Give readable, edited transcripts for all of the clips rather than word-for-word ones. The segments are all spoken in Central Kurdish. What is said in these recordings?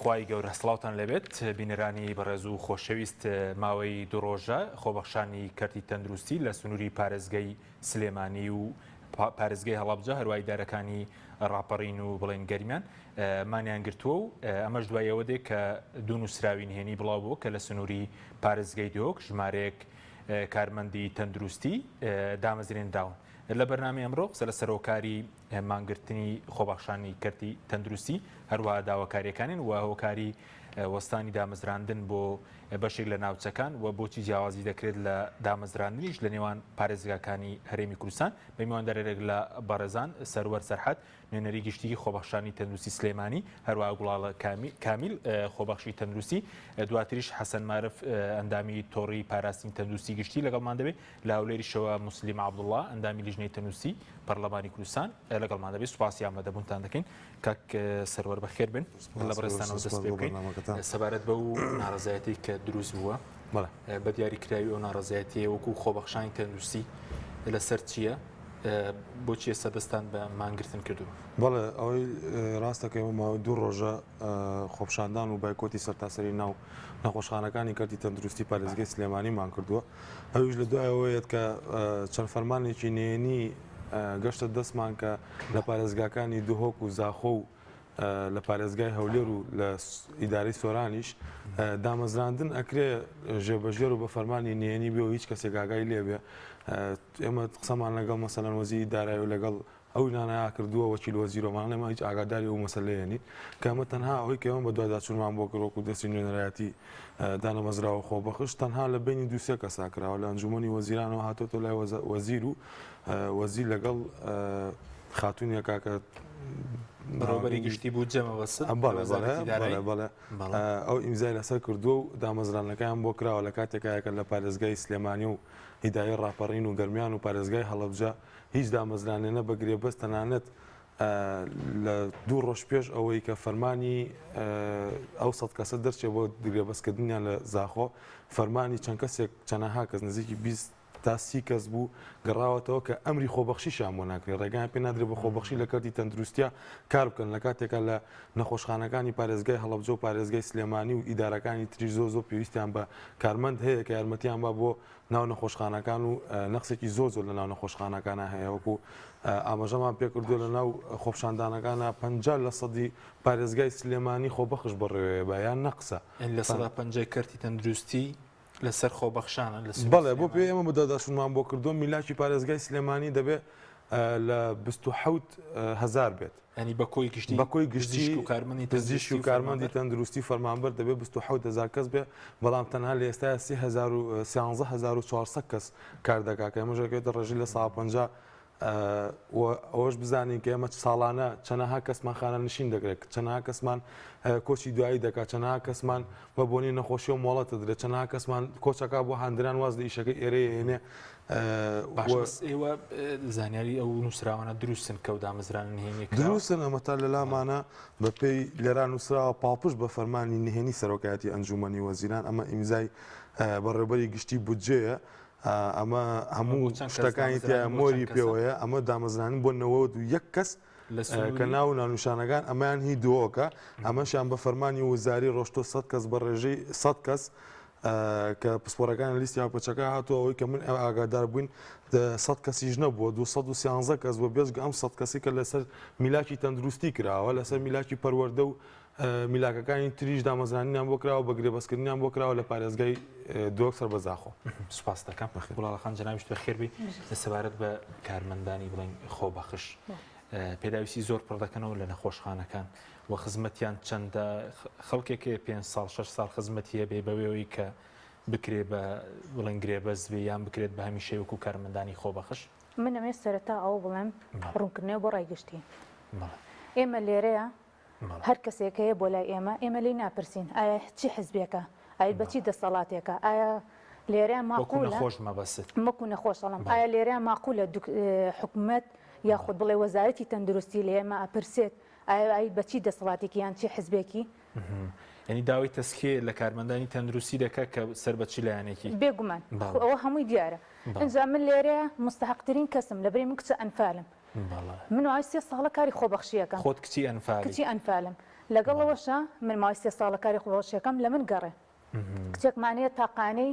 خوای گەورە سڵاوتان لێبێت بینەرانی بەڕێز و خۆشەویست ماوەی دوو ڕۆژە خۆبەخشانی کەرتی تەندروستی لە سنووری پارێزگەی سلێمانی و پارێزگەی هەڵەبجە هەروای دارەکانی ڕاپەڕین و بڵێن گەرمیان مانیان گرتووە و ئەمەش دوای ئەوە دێ کە دوو نووسراوی نهێنی بڵاو بوو کە لە سنووری پارێزگەی دهۆک ژمارەیەک کارمەندی تەندروستی دامەزرێنراون. لە بەرنامەی ئەمڕۆ قسە لەسەر هۆکاری مانگرتنی خۆبەخشانی کەرتی تەندروستی، هەروەها داواکارییەکانین و هۆکاری وەستانی دامەزراندن بۆ بەشێک لە ناوچەکان و بۆچی جیاوازی دەکرێت لە دامەزراندنیش لە نێوان پارێزگاکانی هەرێمی کوردستان. بە میواندارێک لە بەڕێزان سەروەر سەرحەد، نوێنەری گشتیی خۆبەخشانی تەندروستی سلێمانی، هەروەها گوڵاڵە کامیل خۆبەخشی تەندروستی، دواتریش حەسەن مارف ئەندامی تۆڕی پاراستنی تەندروستی گشتی لەگەڵمان دەبێت، لە هەولێریشەوە موسلیم عەبدوڵڵا ئەندامی لیژنەی تەندروستی پەرلەمانی کوردستان لەگەڵمان دەبێت. سوپاسی ئامادەبوونتان دەکەین. کاک سەروەر بەخێر بن. لە بەڕێزتانەوە دەست پێ بکەین سەبارەت بەو ناڕەزایەتی کە دروست بووە بە دیاریکراوی ئەو ناڕەزایەتیە وەکو خۆبەخشانی تەندروستی لەسەر چییە؟ بۆچی ئێستا دەستان بە مانگرتن کردووە؟ بەڵێ ئەوەی ڕاستەکەی ماوەی دوو ڕۆژە خۆپشاندان و بایکۆتی سەرتاسەری ناو نەخۆشخانەکانی کەرتی تەندروستی پارێزگەی سلێمانیمان کردووە ئەویش لە دوای ئەوەیەت کە چەند فەرمانێکی نهێنی گەشتە دەستمان کە لە پارێزگاکانی دهۆک و زاخۆ و لە پارێزگای هەولێر و لە ئیدارەی سۆرانیش دامەزراندن ئەکرێ ژێبەژێر و بە فەرمانی نهێنی بێ و هیچ کەسێک ئاگای لێبێ ئێمە قسەمان لەگەڵ مەسەلەن وەزیری دارایی و لەگەڵ ئەو نانایا کردووە وەکیل وەزیرۆمان ئێمە هیچ ئاگاداری ئەو مەسەلەیە نین کە ئەمە تەنها ئەوەی کە ئێمە بەدواداچوونمان بۆ کرد وەکو دەستی نوێنەرایەتی دانەمەزراوە خۆبەخش تەنها لە بینی دووسێ کەسا کراوە لە ئەنجومەنی وەزیرانەوە هاتۆتە لای وەزیر و وەزیر لەگەڵ خاتونێکا کە بەڕێوەبەری گشتی بودجە مەبەست بەڵێ بەڵێ بەڵێ ئەو ئیمزای لەسەر کردووە و دامەزراندنەکەیان بۆ کراوە لە کاتێکایە کە لە پارێزگای سلێمانی و ئیدارەی ڕاپەڕین و گەرمیان و پارێزگای هەڵەبجە هیچ دامەزرانێ نە بە گرێبەست تەنانەت لە دوو ڕۆژ پێش ئەوەی کە فەرمانی ئەو سەد کەسە دەرچێ بۆ گرێبەستکردنیان لە زاخۆ فەرمانی چەند کەسێک چەنەها کەس نزیکی 20 تا 30 کەس بوو گەڕاوەتەوە کە ئەمری خۆبەخشیشیان بۆ ناکرێت ڕێگایان پێ نادرێت بە خۆبەخشی لە کەرتی تەندروستیا کار بکەن لە کاتێکا لە نەخۆشخانەکانی پارێزگای هەڵەبجە و پارێزگای سلێمانی و ئیدارەکانی تریش زۆر زۆر پێویستیان بە کارمەند هەیە کە یارمەتیان با بۆ ناو نەخۆشخانەکان و نەقسێکی زۆر زۆر لە ناو نەخۆشخانەکانە هەیە وەکو ئاماژەمان پێکردووە لە ناو خۆپشاندانەکانە 50 لە سەدی پارێزگای سلێمانی خۆبەخش بەڕێوەیە بە یان نەقسە لە سەدا پەنجای کەرتی تەندروستی لەسەر خۆبەخشانە لە بەڵێ بۆ پێ ئێمە بەدواداچوونمان بۆ کردووە میلاکی پارێزگای سلێمانی دەبێ لە 27 هەزار بێت ینی بە کۆی گشتی بە کۆی گشتی پزیشک و کارمەندی پزیشک و کارمەندی تەندروستی فەرمانبەر دەبێ 27 هەزار کەس بێ بەڵام تەنها لە ئێستا 13400 کەس کار دەکات کە ئێمەش دەکەوێتە ڕێژەی لە سەدا 50 و ئەوەش بزانین کە ئێمە ساڵانە چەنەها کەسمان خانەنشین دەکرێت چەنەها کەسمان کۆچی دوایی دەکات چەنەها کەسمان بە بۆنی نەخۆشی و مۆڵەت دەدرێت چەنەها کەسمان کۆچەکە بۆ هەندران واز لە ئیشەکەی ئێرەیە هێنێ ئێوە زانیاری ئەو نووسراوانە دروستن کە و دامەزرانە نهێنی دروستن ئەمە تا لە لامانە بە پێی لێرا نووسراوە پاڵپشت بە فەرمانی نهێنی سەرۆکایەتی ئەنجومەنی وەزیران ئەمە ئیمزای بەڕێوبەری گشتی بودجەیە ئەمە هەموو شتەکانی تیا مۆری پێوەیە ئەمە دامەزرانن بۆ 91 کەس کە ناو و ناونیشانەکان ئەمەیان هی دهۆکە ئەمەشیان بە فەرمانی وزاری ڕۆشتۆ 100 کەس بە ڕێژەی 100 کەس کە پسپۆرەکان لیستی هاوپێچەکە هاتووە ئەوەی کە من ئاگادار بووین 100 کەسیش نەبووە 213 کەس بۆ بێجگە ئەم 100 کەسی کە لەسەر میلاکی تەندروستی کراوە لەسەر میلاکی پەروەردە و میلاکەکانی تریش دامەزراندنیان بۆ کراوە بە گرێبەستکردنیان بۆ کراوە لە پارێزگای دهۆک سەر بە زاخۆ. سوپاست دەکەم گوڵاڵە خان جەنابیشت بەخێر بێی سەبارەت بە کارمەندانی بڵێن خۆبەخش پێداویستی زۆر پڕ دەکەنەوە لە نەخۆشخانەکان و خزمەتیان چەندە خەڵکێک هەیە پێ ساڵ شەش ساڵ خزمەتی هەبێ بەوەی کە بکرێ بە بڵێن گرێبەست بێ یان بکرێت بە هەمیشەی وەکو کارمەندانی خۆبەخش من ئەمەوێت سەرەتا ئەوە بڵێم ڕوونکردنەوە بۆ ڕای گشتی ئێمە لێرەیە هەر کەسێک هەیە بۆ لای ئێمە، ئێمە لێی ناپرسین ئایا چی حزبێکە، ئای بە چی دەسەڵاتێکە، ئایا لێرە ماقولە، وەکو نەخۆش مەبەستت؟ وەکو نەخۆش ئەڵێم، ئایا لێرە ماقولە حکومەت یاخود بڵێ وەزارەتی تەندروستی لە ئێمە ئەپرسێت ئایا ئای بە چی دەسەڵاتێکی یان چی حزبێکی؟ یانی داوای تەزکیە لە کارمەندانی تەندروستی دەکات کە سەر بە چ لایەنێکی؟ بێگومان، خۆ ئەوە هەمووی دیارە. ئینجا من لێرەیە موستەهەقترین کەسم، لەبەری من کچە ئەنفالم. من وای سێ ساڵە کاری خۆبەخشی ئەکەم. خۆت کچی ئەنفالی؟ کچی ئەنفالم. لەگەڵ ئەوەشا من ماوەی سێ ساڵە کاری خۆبەخشیەکەم لە من گەڕێ کچێکمان هەیە تاقانەی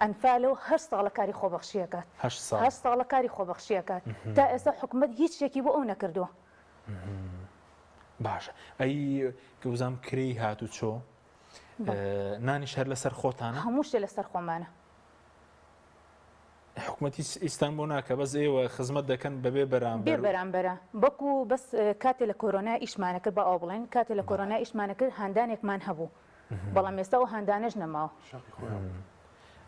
ئەنفالە و هەشت ساڵە کاری خۆبەخشی ئەکات هەشت ساڵە کاری خۆبەخشی ئەکات تا ئێستا حکومەت هیچ شتێکی بۆ ئەو نەکردووە. باشە ئەی گەوزام کرێی هاتوچۆ نانیش هەر لەسەر خۆتانە؟ هەموو شتێ لەسەر خۆمانە. حکومەت هیچ ئیستان بۆ ناکە بەس ئێوە خزمەت دەکەن بەبێ بەرامبەر بێ بەرامبەرە بەکو بەس کاتێ لە کۆرۆنا ئیشمانە کرد با ئەوە بڵێن کاتێ لە کۆرۆنا ئیشمانە کرد هاندانێکمان هەبوو بەڵام ئێستا ئەو هاندانەش نەماوە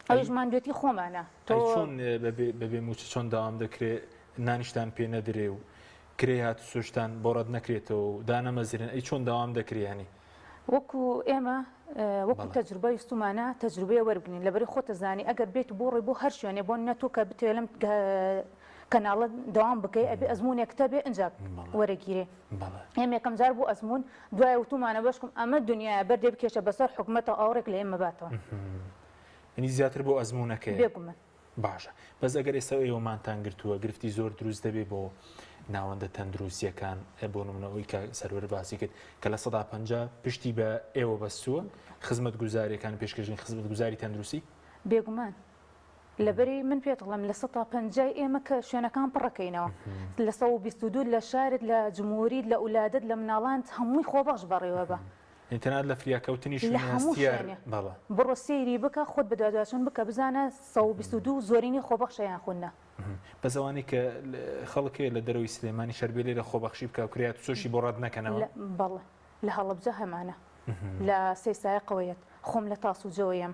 ئەویش ماندوێتی خۆمانە تۆ چۆن بەبێ موچە چۆن داوام دەکرێت نانیشتان پێ نەدرێ و کرێ هات سوشتان بۆ ڕەت نەکرێتەوە و دانەمەزرێن ئەی چۆن داوام دەکریانی وەکو ئێمە وەکو تەجروبە ویستومانە تەجروبەیە وەربگرین لەبەری خۆت ئەزانی ئەگەر بێت و بۆ ڕۆی بۆ هەر شوێنێ بۆ نە تۆ کە بتەوێ لەم کەناڵە دەوام بکەی ئەبێ ئەزموونێکت هەبێ ئینجا وەرەگیرێ ئێمە یەکەم جار بۆ ئەزموون دوای وتومانە بەشکم ئەمە دنیایە بەردێ بکێشە بەسەر حکومەتە ئاوڕێک لە ئێمە باتەوە یعنی زیاتر بۆ ئەزموونەکەیە بێگومان باشە بەس ئەگەر ئێستا ئێوە مانتان گرتووە گرفتی زۆر دروست دەبێ بۆ ناوەندە تەندروستیەکان بۆ نمونە ئەوەی کە سەروەر باسی کرد کە 50% پشتی بە ئێوە بەستووە خزمەت گوزاریەکان پێشکەشکردنی خزمەت گوزاری تەندروستی بێگومان لەبەری من پێت ئەڵێم لە سەتا پەنجای ئێمە کە شوێنەکان پڕەکەینەوە لە 122 لە شارت لە جمهوریت لە ئولادت لە مناڵانت هەمووی خۆبەخش بەڕێوە بە یانی تەنانەت لە فریاکەوتنیش لە هەموو شوێنێ بەڵێ. بڕۆ سەیری بکە خۆت بەدواداچوون بکە بزانە 122 زۆرینەی خۆبەخشە یان خود نا. بەس ئەوانەی کە خەڵک هەیە لە دەرەوەی سلێمانی شەربێ لێرە خۆبەخشی بکا و کرێ هاتوچۆشی بۆ ڕەت نەکەنەوە؟ بەڵێ لە هەڵەبجە هەمانە لە سەیسایەقەوە یەت خۆم لە تاسوجەوە یەم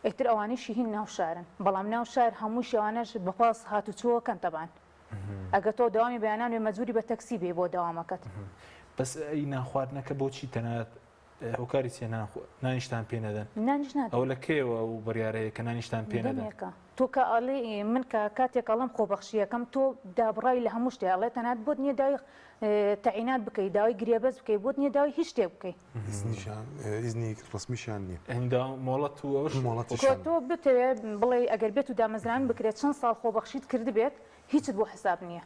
ئیتر ئەوانەیشی هین ناو شارن بەڵام ناو شار هەمووشی ئەوانەش بە پاس هاتوچۆ کەن تەبعەن. ئەگەر تۆ دەوامی بەیانان بێ مەجبوری بە تەکسی بێی بۆ دەوامەکەت. بەس ئەی نان خواردنەکە بۆچی تەنانەت هۆکاری چیە نان نانیشتان پێ نەدەن؟ نانیش نادەن. ئەوە لە کەیەوە ئەو بڕیارە هەیە کە نانیشتان پێ نەدەن؟ دەمێکە تۆ کە ئەڵێی من کە کاتێک ئەڵێم خۆبەخشیەکەم تۆ دابڕاوی لە هەموو شتێ ئەڵێ تەنانەت بۆت نییە داوای تەعینات بکەی داوای گرێبەست بکەی بۆت نییە داوای هیچ شتێک بکەی. ئیزنیشان ئیزنی ڕەسمیشیان نییە. هیندا مۆڵەت و ئەوەش مۆڵەتیشیان کۆ تۆ بتەوێ بڵێی ئەگەر بێت و دامەزراندن بکرێت چەند ساڵ خۆبەخشیت کردبێت هیچت بۆ حساب نییە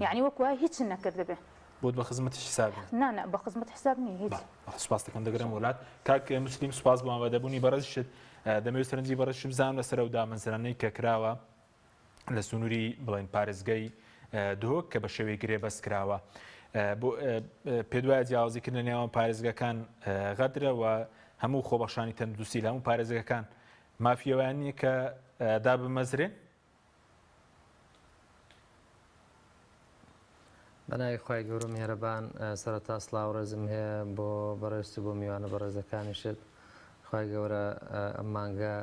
یەعنی وەکو وایە هیچت نەکردبێ. بۆت بە خزمەتیش حساب نییە. نا نا بە خزمەت حساب نییە هیچ. بەڵێ سوپاست دەکەم دەگەرێم وەلات. کاک موسلیم سوپاس بۆ ئامادەبوونی بەڕێزیشت. دەمەوێت سەرنجی بەڕێزیشت بزانم لەسەر ئەو دامەزراندنەی کە کراوە لە سنووری بڵێن پارێزگای دهۆک کە بە شێوەی گرێبەست کراوە. پێدوایە جیاوازیکردن لە نێوان پارێزگەکان غەدرە و هەموو خۆبەخشانی تەندروستی لە هەموو پارێزگەکان مافی ئەویان نییە کە دابمەزرێن؟ بەناوی خوای گەورە و میهرەبان سەرەتا سڵاو ڕێزم هەیە بۆ بەڕێزت و بۆ میوانە بەڕێزەکانیشت خوای گەورە ئەم مانگە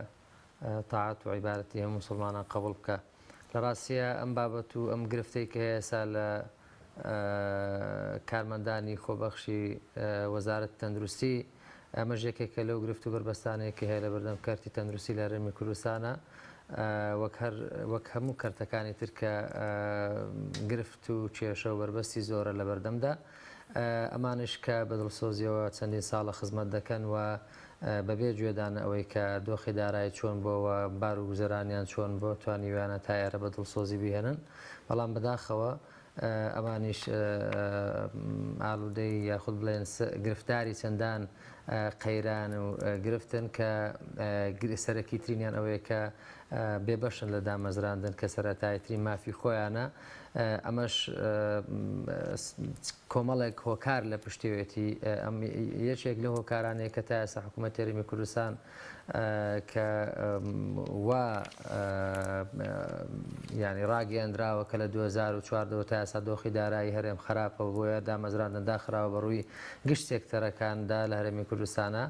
تاعەت و عیبادەتی هەموو موسڵمانان قبوڵ بکا. لە ڕاستیا ئەم بابەت و ئەم گرفتەی کە هەیە ئێستا لە کارمەندانی خۆبەخشی وەزارەتی تەندروستی ئەمەش یەکێکە لەو گرفت و بەربەستانەی کە هەیە لە بەردەم کەرتی تەندروستی لە هەرێمی کوردستانە وەک هەر وەک هەموو کەرتەکانی تر کە گرفت و کێشە و بەربەستی زۆرە لە بەردەمدا ئەمانش کە بە دڵسۆزیەوە چەندین ساڵە خزمەت دەکەن و بەبێ گوێدانە ئەوەی کە دۆخی دارایی چۆن بووە و بار و گوزەرانیان چۆن بووە، توانیویانە تا ئێرە بە دڵسۆزی بیهێنن، بەڵام بەداخەوە ئەمانیش ئالوودەی یاخود بڵێن گرفتاری چەندان قەیران و گرفتن کە سەرەکیترینیان ئەوەیە کە بێبەشن لە دامەزراندن کە سەرەتاییترین مافی خۆیانە، ئەمەش کۆمەڵێک هۆکار لە پشتێوێتی، ئەم یەکێک لەو هۆکارانەیە کە تا ئێستا حکوومەتی هەرێمی کوردستان کە وا یانی ڕاگەیەندراوە کە لە 2014 تا ئێستا دۆخی دارایی هەرێم خراپە و بۆیە دامەزراندن داخراوە بە ڕووی گشت سێکتەرەکاندا لە هەرێمی کوردستانە.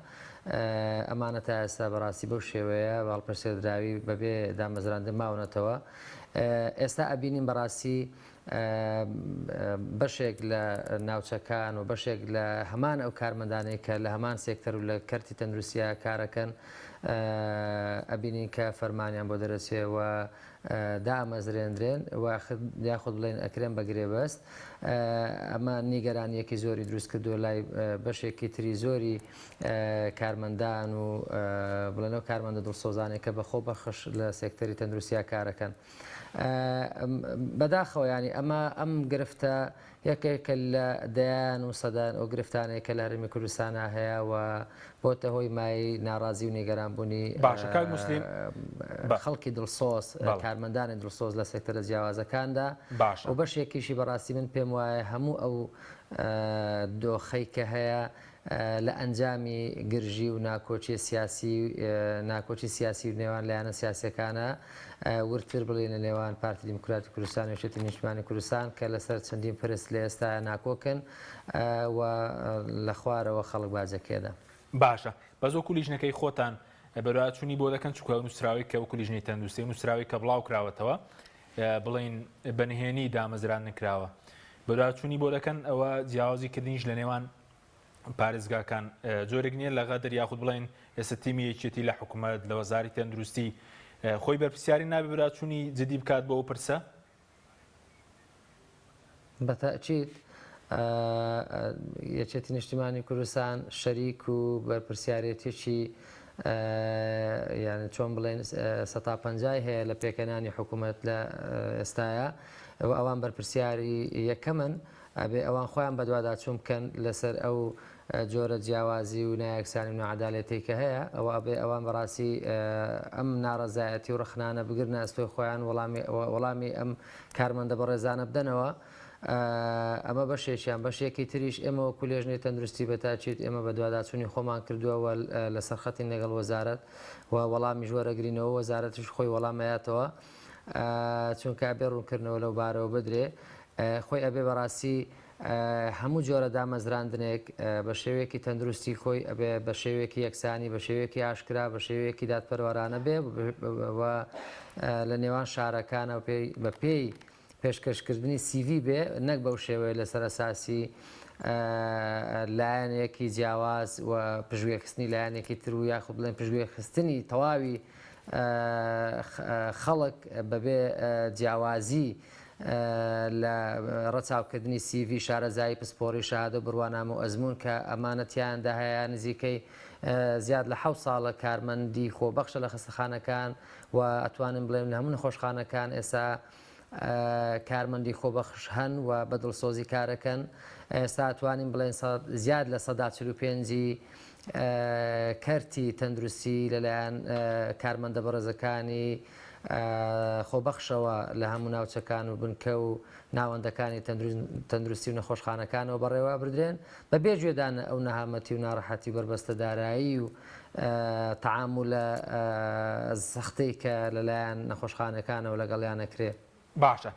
ئەمانە تا ئێستا بەڕاستی بەو شێوەیە بە هەڵپەسێردراوی بەبێ دامەزراندن ماونەتەوە. ئێستا ئەبینین بەڕاستی بەشێک لە ناوچەکان و بەشێک لە هەمان ئەو کارمەندانەی کە لە هەمان سێکتەر و لە کەرتی تەندروستیا کارەکەن. ئەبینین کە فەرمانیان بۆ دەرەچێ و دامەزرێندرێن و یاخود بڵێن ئەکرێن بە گرێبەست ئەمە نیگەرانیەکی زۆری دروست کردووە لای بەشێکی تری زۆری کارمەندان و بڵێنەوە کارمەندە دڵسۆزانێک کە بەخۆ بەخش لە سێکتەری تەندروستیا کارەکەن. بەداخەوە یانی ئەمە ئەم گرفتە یەکێکە لە دەیان و سەدان ئەو گرفتانەی کە لە هەرێمی کوردستانا هەیە و بۆتە هۆی مایەی ناڕازی و نیگەران بوونی باشە کاک موسلیم بە خەڵکی دڵسۆز بەڵێ. کارمەندانی دڵسۆز لە سێکتەرە جیاوازەکاندا باشە. و بەشێکیشی بەڕاستی من پێم وایە هەموو ئەو دۆخەی کە هەیە لە ئەنجامی گرژی و ناکۆکی سیاسی ناکۆکی سیاسی نێوان لایەنە سیاسیەکانە وردتر بڵێین لە نێوان پارتی دیموکراتی کوردستان و یەکێتی نیشتمانی کوردستان کە لەسەر چەندین پرس لە ئێستا ناکۆکن و لە خوارەوە خەڵک باجەکێدا. باشە بەس وەکو لیژنەکەی خۆتان بەدواداچوونی بۆ دەکەن چونکە ئەو نووسراوەی کە وەکو لیژنەی تەندروستی ئەو نووسراوەی کە بڵاو کراوەتەوە بڵێین بە نهێنی دامەزراندن کراوە بەدواداچوونی بۆ دەکەن ئەوە جیاوازی کردنیش لە نێوان پارێزگاکان جۆرێک نییە لە غەدر یاخود بڵێن ئێستا تیمی یەکێتی لە حکوومەت لە وەزاری تەندروستی خۆی بەرپرسیاری نابێ براچوونی جدی بکات بۆ ئەو پرسە؟ بەتەئکید یەکێتی نیشتیمانی کوردستان شەریک و بەرپرسیارێتیی یعنی چۆن بڵێن سەتا پەنجای هەیە لە پێکهێنانی حکوومەت لە ئێستاە و ئەوان بەرپرسیاری یەکەمن ئەبێ ئەوان خۆیان بەدواداچوون بکەن لەسەر ئەو جۆرە جیاوازی و نایەکسانی و ناعەدالەتەی کە هەیە، ئەوە ئەبێ ئەوان بەڕاستی ئەم ناڕەزایەتی و ڕەخنانە بگرنە ئەستۆی خۆیان وەڵامی وەڵامی ئەم کارمەندە بەڕێزانە بدەنەوە. ئەمە بەشێکیان، بەشێکی تریش ئێمە وەکو لێژنەی تەندروستی بەتاکید ئێمە بەدواداچوونی خۆمان کردووە و لەسەر خەتین لەگەڵ وەزارەت و وەڵامیش وەرەگرینەوە، وەزارەتیش خۆی وەڵام ئەیاتەوە. چونکە ئەبێ ڕوونکردنەوە لەو بارەوە بدرێ خۆی ئەبێ بەڕاستی هەموو جۆرە دامەزراندنێک بە شێوەیەکی تەندروستی خۆی ئەبێ بە شێوەیەکی یەکسانی بە شێوەیەکی ئاشکرا بە شێوەیەکی دادپەروەرانە بێ و لە نێوان شارەکانە پێی بە پێی پێشکەشکردنی سیڤی بێ نەک بەو شێوەیە لەسەر ئەساسی لایەنێکی جیاواز و پشتگوێخستنی لایەنێکی تر و یاخود بڵێن پشتگوێخستنی تەواوی خەڵک بەبێ جیاوازی لە ڕەچاوکردنی سیڤی، شارەزایی، پسپۆڕی، شەهادە و بڕوانامە و ئەزموون کە ئەمانە تیایاندا هەیە نزیکەی زیاد لە حەوت ساڵە کارمەندی خۆبەخشە لە خەستەخانەکان و ئەتوانم بڵێم لە هەموو نەخۆشخانەکان ئێستا کارمەندی خۆبەخش هەن و بە دڵسۆزی کارەکەن ئێستا توانین بڵێن زیاد لە 45 کەرتی تەندروستی لەلایەن کارمەندە بەڕێزەکانی خۆبەخشەوە لە هەموو ناوچەکان و بنکە و ناوەندەکانی تەندروستی و نەخۆشخانەکانەوە بەڕێوە بردرێن بە بێ گوێدانە ئەو نەهامەتی و ناڕەحەتی و بەربەستە دارایی و تەعامولە سەختەی کە لەلایەن نەخۆشخانەکانەوە لەگەڵیان ئەکرێ. باشە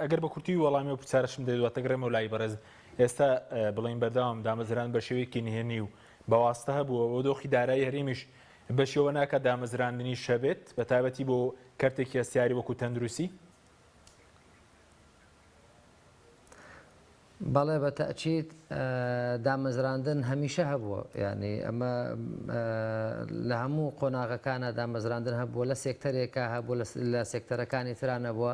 ئەگەر بە کورتی وەڵامی ئەو پرسیارەشم دەی دواتر گەڕێمەوە لای بەڕێز ئێستا بڵێین بەردەوام دامەزران بە شێوەیەکی نهێنی و بە واستە هەبووە و دۆخی دارایی هەرێمیش بەشیەوە ناکات دامەزراندنیش هەبێت بە تایبەتی بۆ کەرتێکی هەستیاری وەکو تەندروستی؟ بەڵێ بە تەئکید دامەزراندن هەمیشە هەبووە یانی ئەمە لە هەموو قۆناغەکانە دامەزراندن هەبووە لە سێکتەرێکا هەبوو لە سێکتەرەکانی ترا نەبووە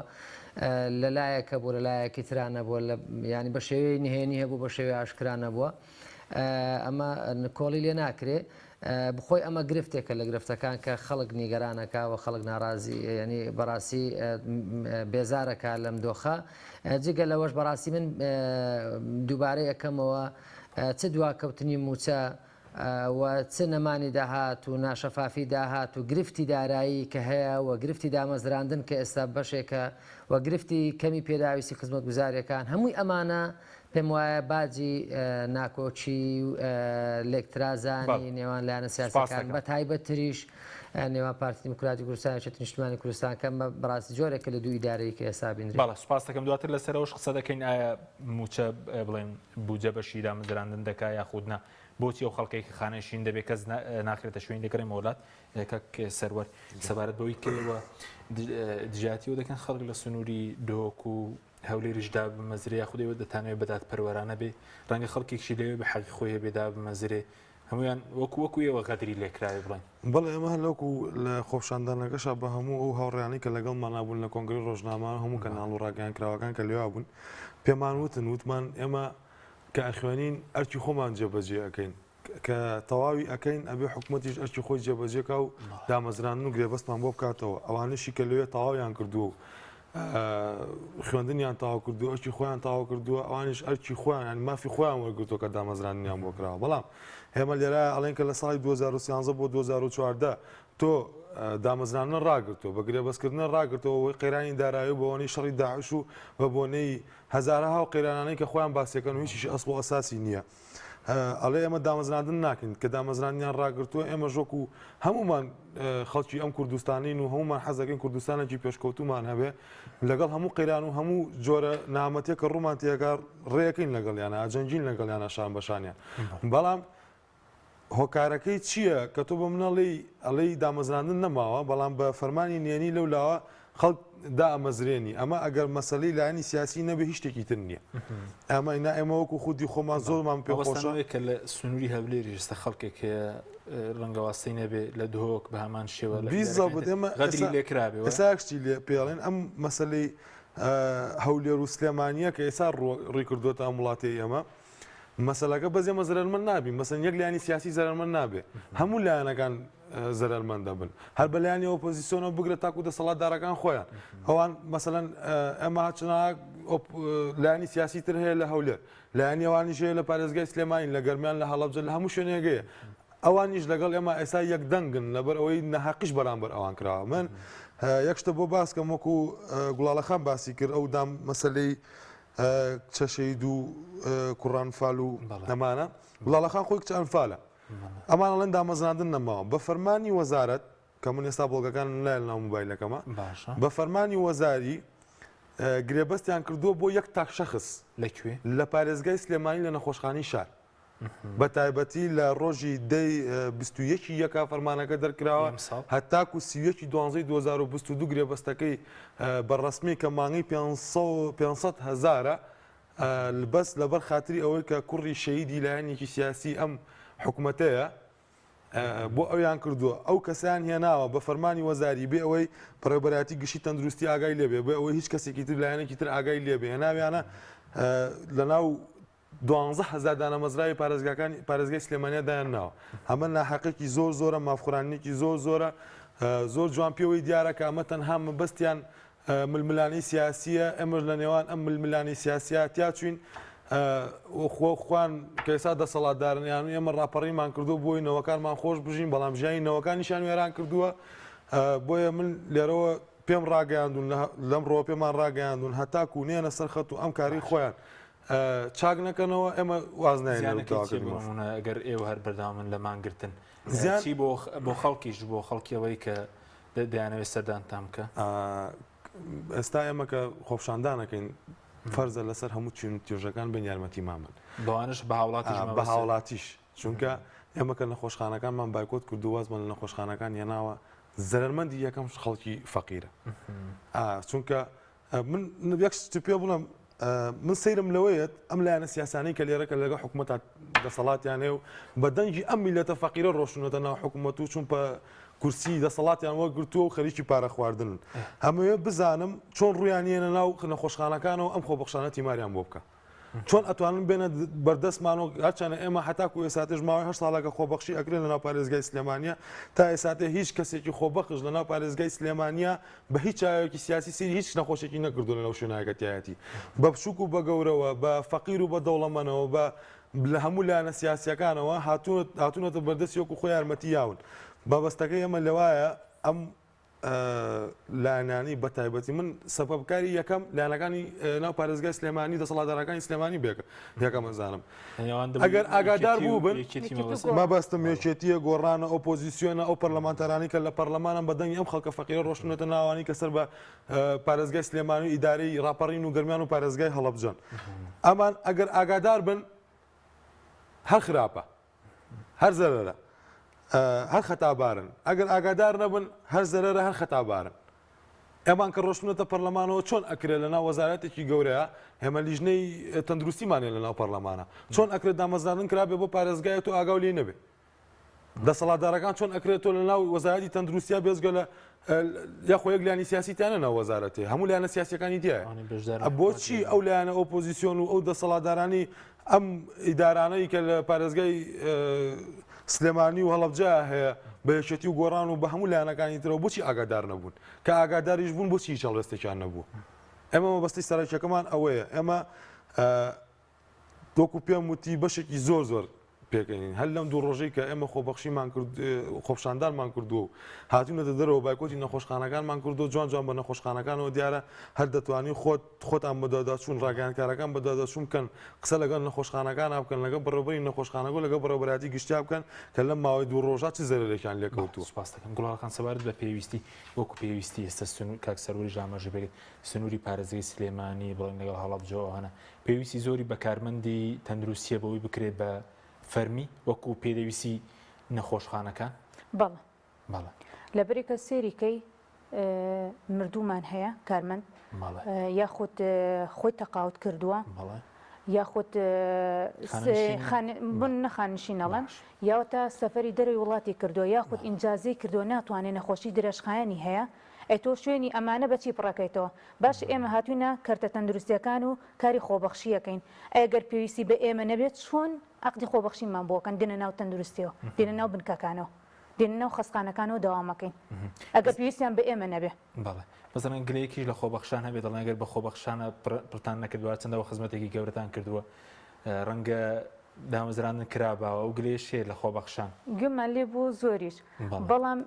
لە لایەک هەبوو لە لایەکی ترا نەبووە لە ینی بە شێوەی نهێنی هەبوو بە شێوەی ئاشکرا نەبووە ئەمە نکۆڵی لێ ناکرێ بخۆی ئەمە گرفتێکە لە گرفتەکان کە خەڵک نیگەرانەکا و خەڵک ناڕازی یانی بەڕاستی بێزارەکا لەم دۆخە جگە لەوەش بەڕاستی من دووبارەی ئەکەمەوە چ دواکەوتنی موچە و چ نەمانی داهات و ناشەفافی داهات و گرفتی دارایی کە هەیە و گرفتی دامەزراندن کە ئێستا بەشێکە و گرفتی کەمی پێداویستی خزمەتگوزاریەکان هەمووی ئەمانە پێم وایە باجی ناکۆکی و لێکترازانی نێوان لایەنە سیاسیەکان بە تایبەت تریش نێوان پارتی دیموکراتی کوردستان و یەکێتی نیشتمانی کوردستان کە بەڕاستی جۆرێکە لە دوو ئیدارەیی کە ئێستا بینرێت. بەڵێ سوپاس دەکەم دواتر لەسەر ئەوەش قسە دەکەین ئایا مووچە بڵێن بودجە بەشی دامەزراندن دەکا یاخود نا بۆچی ئەو خەڵکەی کە خانەنشین دەبێت کەس ناخرێتە شوێنی دەگەڕێمەوە لات کاک سەروەر سەبارەت بەوەی کە ئێوە دژایەتی ئەوە دەکەن خەڵک لە سنووری دهۆک و هەولێریش دابمەزرێ یاخود ئێوە دەتانەوێت بە دادپەروەرانە بێ ڕەنگە خەڵکێکشی لەوێ بە حەقی خۆی هەبێ دابمەزرێ. هەموویان وەکو وەکو ئێوە غەدری لێکراوی بڵێن. بەڵێ ئێمە هەر لەوەکو لە خۆپیشاندانەکەشا بە هەموو ئەو هاوڕێیانەی کە لەگەڵمانا بوون لە کۆنگرەی ڕۆژنامە هەموو کەناڵ و ڕاگەیاندکراوەکان کە لێوا بوون پێمان وتن وتمان ئێمە کە ئەخوێنین ئەرکی خۆمان جێبەجێ ئەکەین کە تەواوی ئەکەین ئەبێ حکوومەتیش ئەرکی خۆی جێبەجێ کا و دامەزراندن و گرێبەستمان بۆ بکاتەوە ئەوانەشی کە لەوێ تەواویان کردووە و خوێندنیان تەواو کردووە ئەرکی خۆیان تەواو کردووە ئەوانیش ئەرکی خۆیان یانی مافی خۆیان وەرگرتووە کە دامەزراندنیان بۆ کراوە بەڵام ئێمە لێرە ئەڵێن کە لە ساڵی 2013 بۆ 2014 تۆ دامەزراندنە ڕاگرتووە بە گرێبەستکردنە ڕاگرتەوە بۆی قەیرانی دارایی و بەوەنەی شەڕی داعش و بە بۆنەی هەزارەها و قەیرانانەی کە خۆیان باسیەکەن و هیچیش ئەسڵ و ئەساسی نییە. ئەڵێ ئێمە دامەزراندن ناکەین کە دامەزراندنیان ڕاگرتووە ئێمەش وەکو هەمومان خەڵکی ئەم کوردستانین و هەمومان حەزەکەین کوردستانێکی پێشکەوتومان هەبێ لەگەڵ هەموو قەیران و هەموو جۆرە نامەتێک کە ڕوومان تێکا ڕێەکەین لەگەڵیانە ئەجەنگین لەگەڵیانە شان بەشانیان بەڵام هۆکارەکەی چییە کە تۆ بە منەڵی ئەڵێی دامەزراندن نەماوە بەڵام بە فەرمانی نێنی لەو لاوە خەڵک دائەمەزرێنی ئەمە ئەگەر مەسەلەی لایەنی سیاسی نەبێ هیچ شتێکی تر نییە ئەمە نا ئێمە وەکو خودی خۆمان زۆرمان پێ خۆشە کە لە سنووری هەولێریش ئێستا خەڵکێک هەیە ڕەنگە واستەی نەبێ لە دهۆک بە هەمان شێوە لە بیزەبت ئێمە غەدری لێکرابێ ئێستا یەک شتی لێ پێڵێن ئەم مەسەلەی هەولێر و سلێمانییە کە ئێستا ڕووی کردووەتە ئەم وڵاتەی ئێمە مەسەلەکە بەس ئێمە زەرەرمەند نابین مەسەن یەک لایەنی سیاسی زەرەرمەند نابێ هەموو لایەنەکان زەرەرمەند دەبن هەر بە لایەنی ئۆپۆزیسیۆنەوە بگرە تاکو دەسەڵاتدارەکان خۆیان ئەوان مەسەلەن ئەمە چنا لایەنی سیاسی تر هەیە لە هەولێر لایەنی ئەوانیش هەیە لە پارێزگای سلێمانی لە گەرمیان لە هەڵەبجە لە هەموو شوێنێگەیە ئەوانیش لەگەڵ ئێمە ئێستا یەک دەنگن لەبەر ئەوەی نەهەقیش بەرامبەر ئەوان کراوە من یەک شتە بۆ باسکەم وەکو گوڵاڵەخان باسی کرد ئەو دام مەسلەی کچە شەهید و کوڕان ئەنفال و ئەمانە گوڵاڵەخان خۆی کچە ئەنفالە ئەمان ئەڵێن دامەزراندن نەماوە بە فەرمانی وەزارەت کە من ئێستا بەڵگەکان لای ناو موبایلەکەمە بە فەرمانی وەزاری گرێبەستیان کردووە بۆ یەک تاک شخص لەکوێ لە پارێزگای سلێمانی لە نەخۆشخانەی شار بە تایبەتی لە ڕۆژی دەی 21 یەکا فەرمانەکە دەرکراوە هەتاکو 31 دوانزەی 2022 گرێبەستەکەی بە ڕەسمی کە مانگی 500 هەزارە بەس لەبەر خاتری ئەوەی کە کوڕی شەیدی لایەنێکی سیاسی ئەم حکومەتەیە بۆ ئەویان کردووە ئەو کەسیان هێناوە بە فەرمانی وەزاری بێ ئەوەی بەڕێوەبەرایەتی گشتی تەندروستی ئاگای لێبێ بێ ئەوەی هیچ کەسێکی تر لایەنێکی تر ئاگای لێبێ هێناویانە لەناو 12 هەزار دانەمەزراوی پارێزگاکانی پارێزگای سلێمانیا دایان ناوە ئەمە ناحەقێکی زۆر زۆرە مافخورانێکی زۆر زۆرە زۆر جوان پێوەی دیارە کە ئەمە تەنها مەبەستیان ململانێی سیاسییە، ئێمەش لە نێوان ئەم ململانێی سیاسییە تیاچووین، خۆ خوان کە ئێستا دەسەڵاتدارن یان ئێمە ڕاپەڕینمان کردووە بۆی نەوەکانمان خۆش بژین، بەڵام ژیانی نەوەکانیشیان وێران کردووە، بۆیە من لێرەوە پێم ڕاگەیاندوون لەمڕۆوە پێمان ڕاگەیاندوون هەتاکوو نێنە سەر خەت و ئەم کارەی خۆیان چاک نەکەنەوە ئێمە واز نایەن لە زیانەکەی چییە داواکردنی بۆ ماف. نموونە ئەگەر ئێوە هەر بەردەوامن لە مانگرتن زیان چی بۆ بۆ خەڵکیش بۆ خەڵکی ئەوەی کە دەیانەوێت سەردانتان بکە؟ ئێستا ئێمە کە خۆپشاندان ئەکەین فەرزە لەسەر هەموو چین و توێژەکان بن یارمەتیمان بن. بەوانەش بە هاوڵاتیش بە هاوڵاتیش چونکە ئێمە کە نەخۆشخانەکانمان بایکۆت کردو وازمان لە نەخۆشخانەکان هێناوە زەرەرمەندی یەکەم خەڵکی فەقیرە چونکە من یەک شت پێ بڵێم من سەیرم لەوەیەت ئەم لایەنە سیاسانەی کە لێرە کە لەگە حکوومەت دەسەڵاتیان هەیە و بە دەنگی ئەم میلەتە فەقیرە ڕۆشتونەتە ناو حکوومەت و چون پە کورسی دەسەڵاتیان وەرگرتووە و خەریکی پارە خواردنن هەمەوێ بزانم چۆن ڕویان یەنە ناو نەخۆشخانەکانەوە ئەم خۆبەخشانە تیماریان بۆ بکە. چۆن ئەتوانن بێنە بەردەستمان و هەرچەنە ئێمە هەتاکو ئێساتێش ماوەی هەشت ساڵەکە خۆبەخشی ئەکرێن لەناو پارێزگای سلێمانیە تا ئێساتێ هیچ کەسێکی خۆبەخش لەناو پارێزگای سلێمانیە بە هیچ چاوێکی سیاسی سەیری هیچ نەخۆشێکی نەکردو لەناو شوێنایەکە تیایەتی بە بچوک و بە گەورەوە بە فەقیر و بە دەوڵەمەنەوە بە لە هەموو لایەنە سیاسیەکانەوە هاتوونەتە بەردەستی وەکو خۆی یارمەتی یاون مەبەستەکەی ئێمە لەوایە ئەم لایەنانی بە تایبەتی من سەبەبکاری یەکەم لایەنەکانی ناو پارێزگای سلێمانی دەسەڵاتدارەکانی سلێمانی بێکە یەکەم ئەزانم ئەگەر ئاگادار بوو بن مەبەستم یەکێتیە گۆڕانە ئۆپۆزیسیۆنە ئەو پەرلەمانتارانی کە لە پەرلەمانم بە دەنگی ئەم خەڵکە فەقیرە ڕۆشتونەتە ناوانی کە سەر بە پارێزگای سلێمانی و ئیدارەی ڕاپەڕین و گەرمیان و پارێزگای هەڵەبجەن ئەمان ئەگەر ئاگادار بن هەر خراپە هەر زەرەرە هەر خەتابارن ئەگەر ئاگادار نەبن هەر زەرەرە هەر خەتابارن ئەمان کە ڕۆشتونەتە پەرلەمانەوە چۆن ئەکرێت لەناو وەزارەتێکی گەورەیە ئێمە لیژنەی تەندروستیمان هەیە لەناو پەرلەمانە چۆن ئەکرێت دامەزراندن کرابێ بۆ پارێزگایەت و ئاگاو لێ نەبێ. دەسەڵاتدارەکان چۆن ئەکرێت تۆ لە ناو وەزارەتی تەندروستیا بێزگە لە یاخۆ یەک لایەنی سیاسی تیانە ناو وەزارەتێ هەموو لایەنە سیاسیەکانی تایە بۆچی ئەو لایەنە ئۆپۆزیسیۆن و ئەو دەسەڵاتدارانی ئەم ئیدارانەی کە لە پارێزگای سلێمانی و هەڵەبجە هەیە بە یەکێتی و گۆڕان و بە هەموو لایەنەکانی ترەوە بۆچی ئاگادار نەبوون کە ئاگاداریش بوون بۆچی هیچ هەڵوێستێکیان نەبوو ئێمە مەبەستی سەرەکیەکەمان ئەوەیە ئێمە وەکو پێم وتی بەشێکی زۆر زۆر پێکەنین هەر لەم دوو ڕۆژەی کە ئێمە خۆبەخشیمان کرد خۆپشاندانمان کردووە و هاتوونەتە دەرەوە بایکۆتی نەخۆشخانەکانمان کردو جوان جوان بە نەخۆشخانەکانەوە دیارە هەر دەتوانی خۆت خۆتان بەدواداچوون ڕاگەیاندکارەکان بەدواداچوون بکەن قسە لەگەڵ نەخۆشخانەکانا بکەن لەگەڵ بەڕێوەبەری نەخۆشخانەکە و لەگەڵ بەڕێوەبەرایەتی گشتیا بکەن کە لەم ماوەی دوو ڕۆژە چ زەرەرێکیان لێکەوتووە. سوپاس دەکەم گوڵاڵ خان سەبارەت بە پێویستی وەکو پێویستی ئێستا سنوور کاک سەروەریش ئاماژەی پێکرد سنووری پارێزگەی سلێمانی بڵێن لەگەڵ هەڵەبجە و ئەوانە پێویستی زۆری بە کارمەندی تەندروستیە بەوەی بکرێت بە فەرمی وەکو پێدەویستی نەخۆشخانەکان؟ بەڵێ. بەڵێ. لەبەری کە سێری کەی مردوومان هەیە کارمەند یاخود خۆی تەقاوت کردووە یاخود بن نەخانشین ئەڵێم یاوەتا سەفەری دەرەوەی وڵاتی کردووە یاخود ئینجازی کردووە ناتوانێت نەخۆشی درێژخایەنی هەیە ئەی تۆ شوێنی ئەمانە بەچی پڕەکەیتەوە باشە ئێمە هاتوینە کەرتە تەندروستیەکان و کاری خۆبەخشیەکەین ئەی گەر پێویستی بە ئێمە نەبێت چۆن عەقدی خۆبەخشیمان بۆکەن دێنە ناو تەندروستیەوە دێنە ناو بنکەکانەوە دێنە ناو خەستخانەکانەوە دەوامەکەین ئەگەر پێویستیان بە ئێمە نەبێ. بەڵێ مەسەلەن گلەیەکیش لە خۆبەخشان هەبێت دەڵێن ئەگەر بە خۆبەخشانە پڕتان نەکردووە چەندەوە خزمەتێکی گەورەتان کردووە ڕەنگە دامەزراندن کراباوە ئەو گلەیەش هەیە لە خۆبەخشان. گوێمان لێ بوو زۆریش بەڵام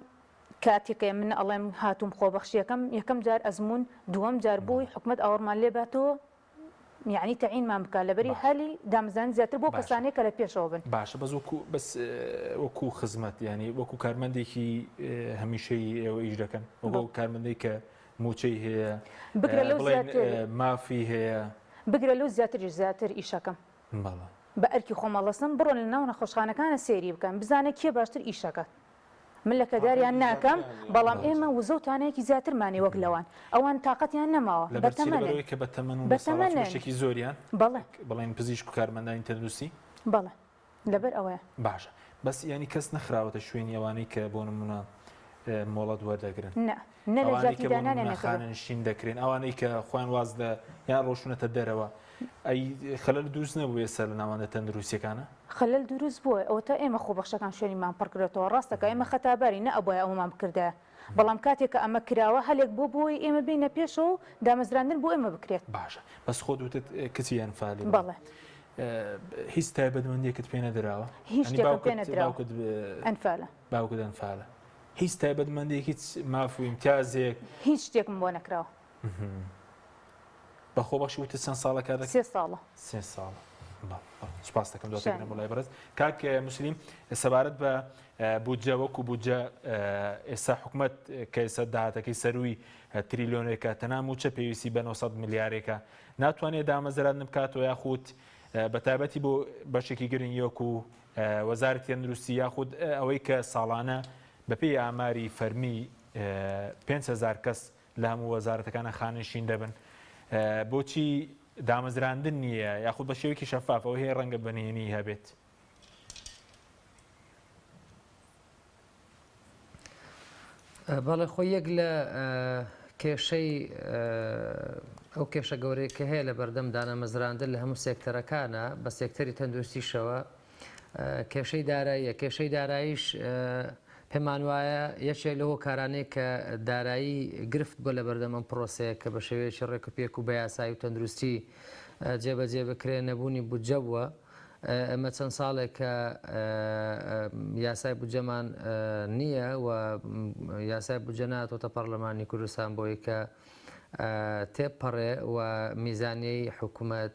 کاتێک من ئەڵێم هاتووم خۆبەخشیەکەم یەکەم جار ئەزموون دووەم جار بۆی حکومەت ئاوڕمان لێ باتەوە یعنی تەعینمان بکات لەبەری هەلی دامەزراندن زیاتر بۆ کەسانێک کە لە پێشەوە بن. باشە بەس وەکو بەس وەکو خزمەت ینی وەکو کارمەندێکی هەمیشەی ئێوە ئیش دەکەن وەکو کارمەندێک کە موچەی هەیە بگرە لەو زیاتر مافی هەیە بگرە لەو زیاتریش زیاتر ئیشەکەم بەڵێ بە ئەرکی خۆم ئەڵەسم بڕۆن لە ناو نەخۆشخانەکانە سەیری بکەن بزانە کێ باشتر ئیشەکات من لەکەداریان ناکەم بەڵام ئێمە وزە و توانایەکی زیاترمان هەیە وەک لەوان ئەوان تاقەتیان نەماوە لەبەر چی؟ بەتەمەنن لەبەرئەوەی کە بەتەمەن و بەتەمەنن بەساڵاچوو بەشێکی زۆریان بەڵێ بڵێن پزیشک و کارمەندانی تەندروستی بەڵێ لەبەر ئەوەیە. باشە بەس یانی کەس نەخراوەتە شوێنی ئەوانەی کە بۆ نمونە مۆڵەت وەردەگرن نا نە لە ئەوانەی جیاتی کە بۆ دانانیان نمونە نەکردووە. خانەنشین دەکرێن ئەوانەی کە خۆیان واز لە یان ڕۆشتونەتە دەرەوە ئەی خەلەل دروست نەبوو ئێستا لە ناوەندە تەندروستیەکانە؟ خەلەل دروست بووە ئەوەتا ئێمە خۆبەخشەکان شوێنیمان پڕ کردۆتەوە ڕاستە کە ئێمە خەتابارین نە ئەبوایە ئەوەمان بکردایە بەڵام کاتێک کە ئەمە کراوە هەلێک بووە بۆ ئەوەی ئێمە بێینە پێشەوە و دامەزراندن بۆ ئێمە بکرێت. باشە بەس خۆت وتت کچی ئەنفالی بەڵێ. هیچ تایبەتمەندیەکت پێ نەدراوە؟ هیچ شتێکم پێ نەدراوە. باوکت ئەنفالە. باوکت ئەنفالە. هیچ تایبەتمەندیەک هیچ ماف و ئیمتیازێک؟ هیچ شتێکم بۆ نەکراوە. بە خۆبەخشی وتت چەند ساڵە کار دەکەی؟ سێ ساڵە. سێ ساڵە. سوپاس دەکەم دواتر بێنم بۆ لای بەڕێز. کاک موسلیم سەبارەت بە بودجە وەکو بودجە ئێستا حکومەت کە ئێستا داهاتەکەی سەروی تریلیۆنێکە تەنها مووچە پێویستی بە 900 ملیارێکە ناتوانێت دامەزراندن بکاتەوە یاخود بە تایبەتی بۆ بەشێکی گرنگی وەکو وەزارەتی تەندروستی یاخود ئەوەی کە ساڵانە بەپێی ئاماری فەرمی 5000 کەس لە هەموو وەزارەتەکانە خانەنشین دەبن بۆچی دامەزراندن نییە یاخود بە شێوەیەکی شەفاف ئەوەی هەیە ڕەنگە بە نهێنی هەبێت؟ بەڵێ خۆی یەک لە کێشەی ئەو کێشە گەورەیە کە هەیە لە بەردەم دانەمەزراندن لە هەموو سێکتەرەکانە بە سێکتەری تەندروستیشەوە کێشەی داراییە، کێشەی داراییش پێمان وایە یەکێک لەو هۆکارانەی کە دارایی گرفت بووە لەبەردەم ئەم پرۆسەیە کە بە شێوەیەکی ڕێک و پێک و بە یاسایی و تەندروستی جێبەجێ بکرێ نەبوونی بودجە بووە. ئێمە چەند ساڵێکە یاسای بودجەمان نییە و یاسای بودجە ناتۆتە پەرلەمانی کوردستان بۆی کە تێبپەڕێ و میزانیەی حکومەت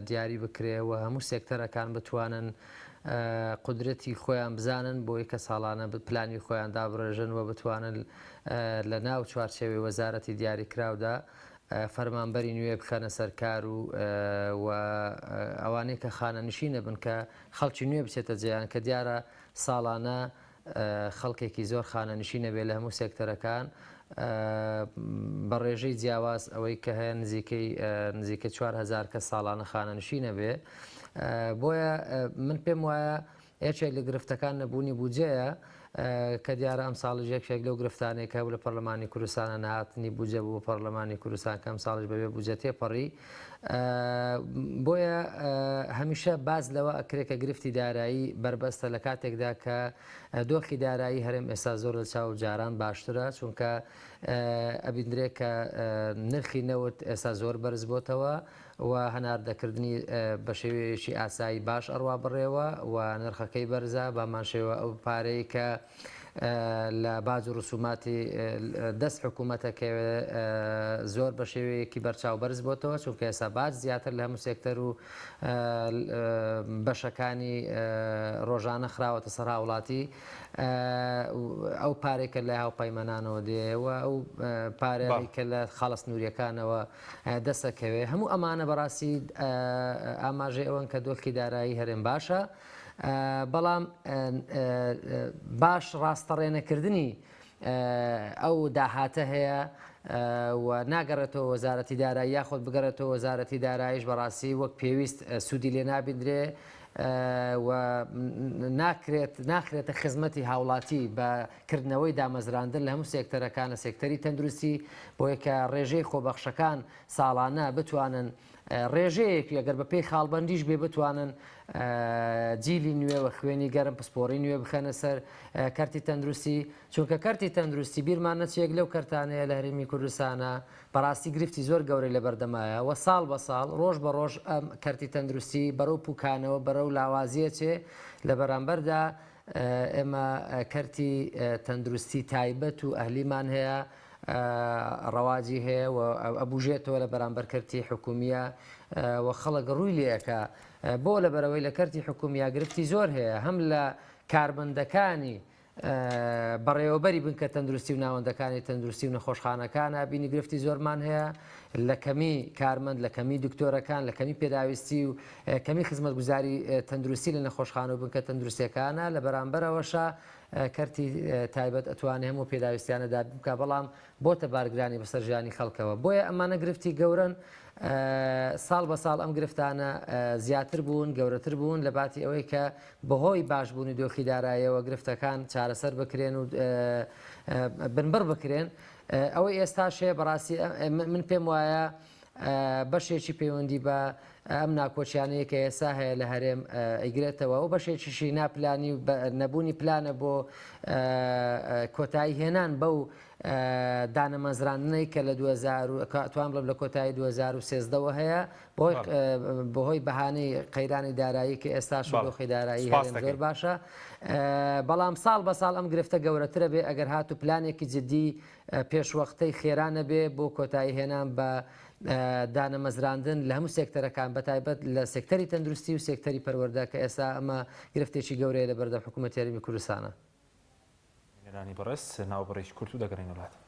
دیاری بکرێ و هەموو سێکتەرەکان بتوانن قودرەتی خۆیان بزانن بۆی کە ساڵانە پلانی خۆیان دابڕێژن و بتوانن لە ناو چوارچێوەی وەزارەتی دیاریکراودا فەرمانبەری نوێ بخەنە سەر کار و و ئەوانەی کە خانەنشینە بن کە خەڵکی نوێ بچێتە جێیان کە دیارە ساڵانە خەڵکێکی زۆر خانەنشین ئەبێت لە هەموو سێکتەرەکان بە ڕێژەی جیاواز ئەوەی کە هەیە نزیکەی نزیکە 4هزار کە ساڵانە خانەنشین ئەبێ بۆیە من پێم وایە. یەکێک لە گرفتەکان نەبوونی بودجەیە کە دیارە ئەمساڵیش یەکێک لەو گرفتانەی کە هەبوو لە پەرلەمانی کوردستانە نەهاتنی بودجە بوو بۆ پەرلەمانی کوردستان کە ئەمساڵیش بەبێ بودجە تێپەڕی بۆیە هەمیشە باس لەوە ئەکرێ کە گرفتی دارایی بەربەستە لە کاتێکدا کە دۆخی دارایی هەرێم ئێستا زۆر لە چاو جاران باشترە چونکە ئەبیندرێ کە نرخی نەوت ئێستا زۆر بەرز بۆتەوە و هەناردەکردنی بە شێوەیەکی ئاسایی باش ئەڕوا بڕێوە و نرخەکەی بەرزە، بەهەمان شێوە ئەو پارەی کە لە باج و ڕسوماتی دەست حکوومەتەکەوێ زۆر بە شێوەیەکی بەرچاو بەرز بۆتەوە، چونکە ئێستا باج زیاتر لە هەموو سێکتەر و بەشەکانی ڕۆژانە خراوەتە سەر هاوڵاتی، ئەو پارەی کە لە هاوپەیمانانەوە دێ و ئەو پارەی کە لە خاڵە سنوورییەکانەوە دەسەکەوێ هەموو ئەمانە بەڕاستی ئاماژەی ئەوەن کە دۆخی دارایی هەرێم باشە بەڵام باش ڕاستەڕێنەکردنی ئەو داهاتە هەیە و ناگەڕێتەوە وەزارەتی دارایی یاخود بگەڕێتەوە وەزارەتی دارایش بەڕاستی وەک پێویست سوودی لێ نابیندرێ و ناکرێت ناخرێتە خزمەتی هاوڵاتی بە کردنەوەی دامەزراندن لە هەموو سێکتەرەکان لە سێکتەری تەندروستی بۆیە کە ڕێژەی خۆبەخشەکان ساڵانە بتوانن ڕێژەیەکی ئەگەر بە پێی خاڵبەندیش بێ بتوانن جیلی نوێ و خوێنی گەرم پسپۆڕی نوێ بخەنە سەر کەرتی تەندروستی چونکە کەرتی تەندروستی بیرمان نەچێک لەو کەرتانەیە لە هەرێمی کوردستانە بەڕاستی گرفتی زۆر گەورەی لە بەردەمایە و ساڵ بە ساڵ ڕۆژ بە ڕۆژ ئەم کەرتی تەندروستی بەرەو پوکانەوە بەرەو لاوازیە چێ لە بەرامبەردا ئێمە کەرتی تەندروستی تایبەت و ئەهلیمان هەیە، ڕەواجی هەیە و ئەبوژێتەوە لە بەرامبەر کەرتی حکومیە و خەڵک ڕووی لێ ئەکا. بۆ لەبەرئەوەی لە کەرتی حکومیە گرفتی زۆر هەیە هەم لە کارمەندەکانی بەڕێوەبەری بنکە تەندروستی و ناوەندەکانی تەندروستی و نەخۆشخانەکانە بینی گرفتی زۆرمان هەیە لە کەمی کارمەند، لە کەمی دکتۆرەکان، لە کەمی پێداویستی و کەمی خزمەتگوزاری تەندروستی لە نەخۆشخانە و بنکە تەندروستیەکانە، لە بەرامبەرەوەشا کەرتی تایبەت ئەتوانێ هەموو پێداویستیانە دابین بکا، بەڵام بۆتە بارگرانی بەسەر ژیانی خەڵکەوە. بۆیە ئەمانە گرفتی گەورەن، ساڵ بە ساڵ ئەم گرفتانە زیاتر بوون، گەورەتر بوون، لە باتی ئەوەی کە بەهۆی باشبوونی دۆخی داراییەوە گرفتەکان چارەسەر بکرێن و بنبڕ بکرێن، ئەوەی ئێستاش هەیە بەڕاستی من پێم وایە بەشێکی پەیوەندی بە ئەم ناکۆکیانەیە کە ئێستا هەیە لە هەرێم ئەیگرێتەوە و بەشێکیشی ناپلانی و نەبوونی پلانە بۆ کۆتایی هێنان بەو دانەمەزراندنەی کە لە 2000 توان بڵێم لە کۆتایی 2013ەوە هەیە بەهۆی بەهانەی قەیرانی دارایی کە ئێستاش دۆخی دارایی هەرێم زۆر باشە بەڵام ساڵ بە ساڵ ئەم گرفتە گەورەترە بێ ئەگەر هاتو پلانێکی جدی پێشوەختەی خێرا نەبێ بۆ کۆتایی هێنان بە دانەمەزراندن لە هەموو سێکتەرەکان بەتایبەت لە سێکتەری تەندروستی و سێکتەری پەروەردە کە ئێستا ئەمە گرفتێکی گەورەیە لە بەردەم حکوومەتی هەرێمی کوردستانە. بینەرانی بەڕێز ناوبڕێکی کورت و دەگەڕێینەوە لاتان.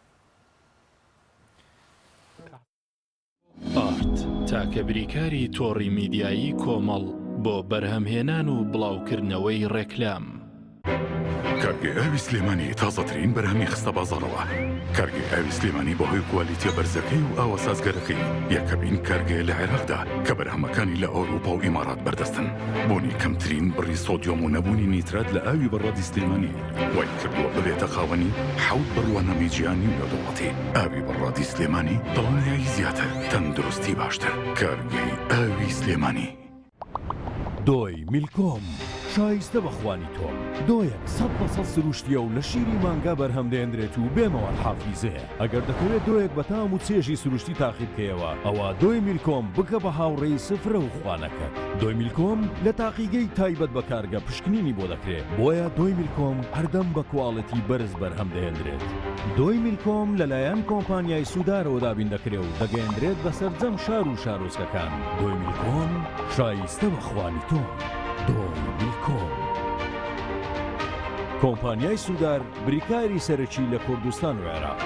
ئارت، تاکە بریکاری تۆڕی میدیایی کۆمەڵ بۆ بەرهەمهێنان و بڵاوکردنەوەی ڕێکلام. کارگەی ئاوی سلێمانی تازەترین بەرهەمی خستە بازاڕەوە. کارگەی ئاوی سلێمانی بەهۆی کوالیتیە بەرزەکەی و ئاوە سازگەرەکەی یەکەمین کارگەیە لە عێراقدا کە بەرهەمەکانی لە ئەوروپا و ئیمارات بەردەستن. بوونی کەمترین بڕی سۆدیۆم و نەبوونی نیترات لە ئاوی بەڕادی سلێمانی وای کردووە ببێتە خاوەنی حەوت بڕوانامەی جیهانی و نێودەوڵەتی. ئاوی بەڕادی سلێمانی دڵنیایی زیاتر، تەندروستی باشتر. کارگەی ئاوی سلێمانی. دۆی میلکۆم شایستە بە خوانی تۆم. دۆیەک 100% سروشتیە و لە شیری مانگا بەرهەم دەهێنرێت و بێ مەواد حافیزەیە. ئەگەر دەتەوێت دۆیەک بە تام و چێژی سروشتی تاقی بکەیەوە ئەوا دۆی میلکۆم بکە بە هاوڕێی سفرە و خوانەکەت. دۆی میلکۆم لە تاقیگەی تایبەت بە کارگە پشکنینی بۆ دەکرێ بۆیە دۆی میلکۆم هەردەم بە کواڵێتی بەرز بەرهەم دەهێندرێت. دۆی میلکۆم لەلایەن کۆمپانیای سودارەوە دابین دەکرێ و دەگەیەندرێت بە سەرجەم شار و شارۆچکەکان. دۆی میلکۆم شایستە بە خوانی تۆ. دۆی میلکۆم. کۆمپانیای سودار بریکاری سەرەکی لە کوردستان و عێراق.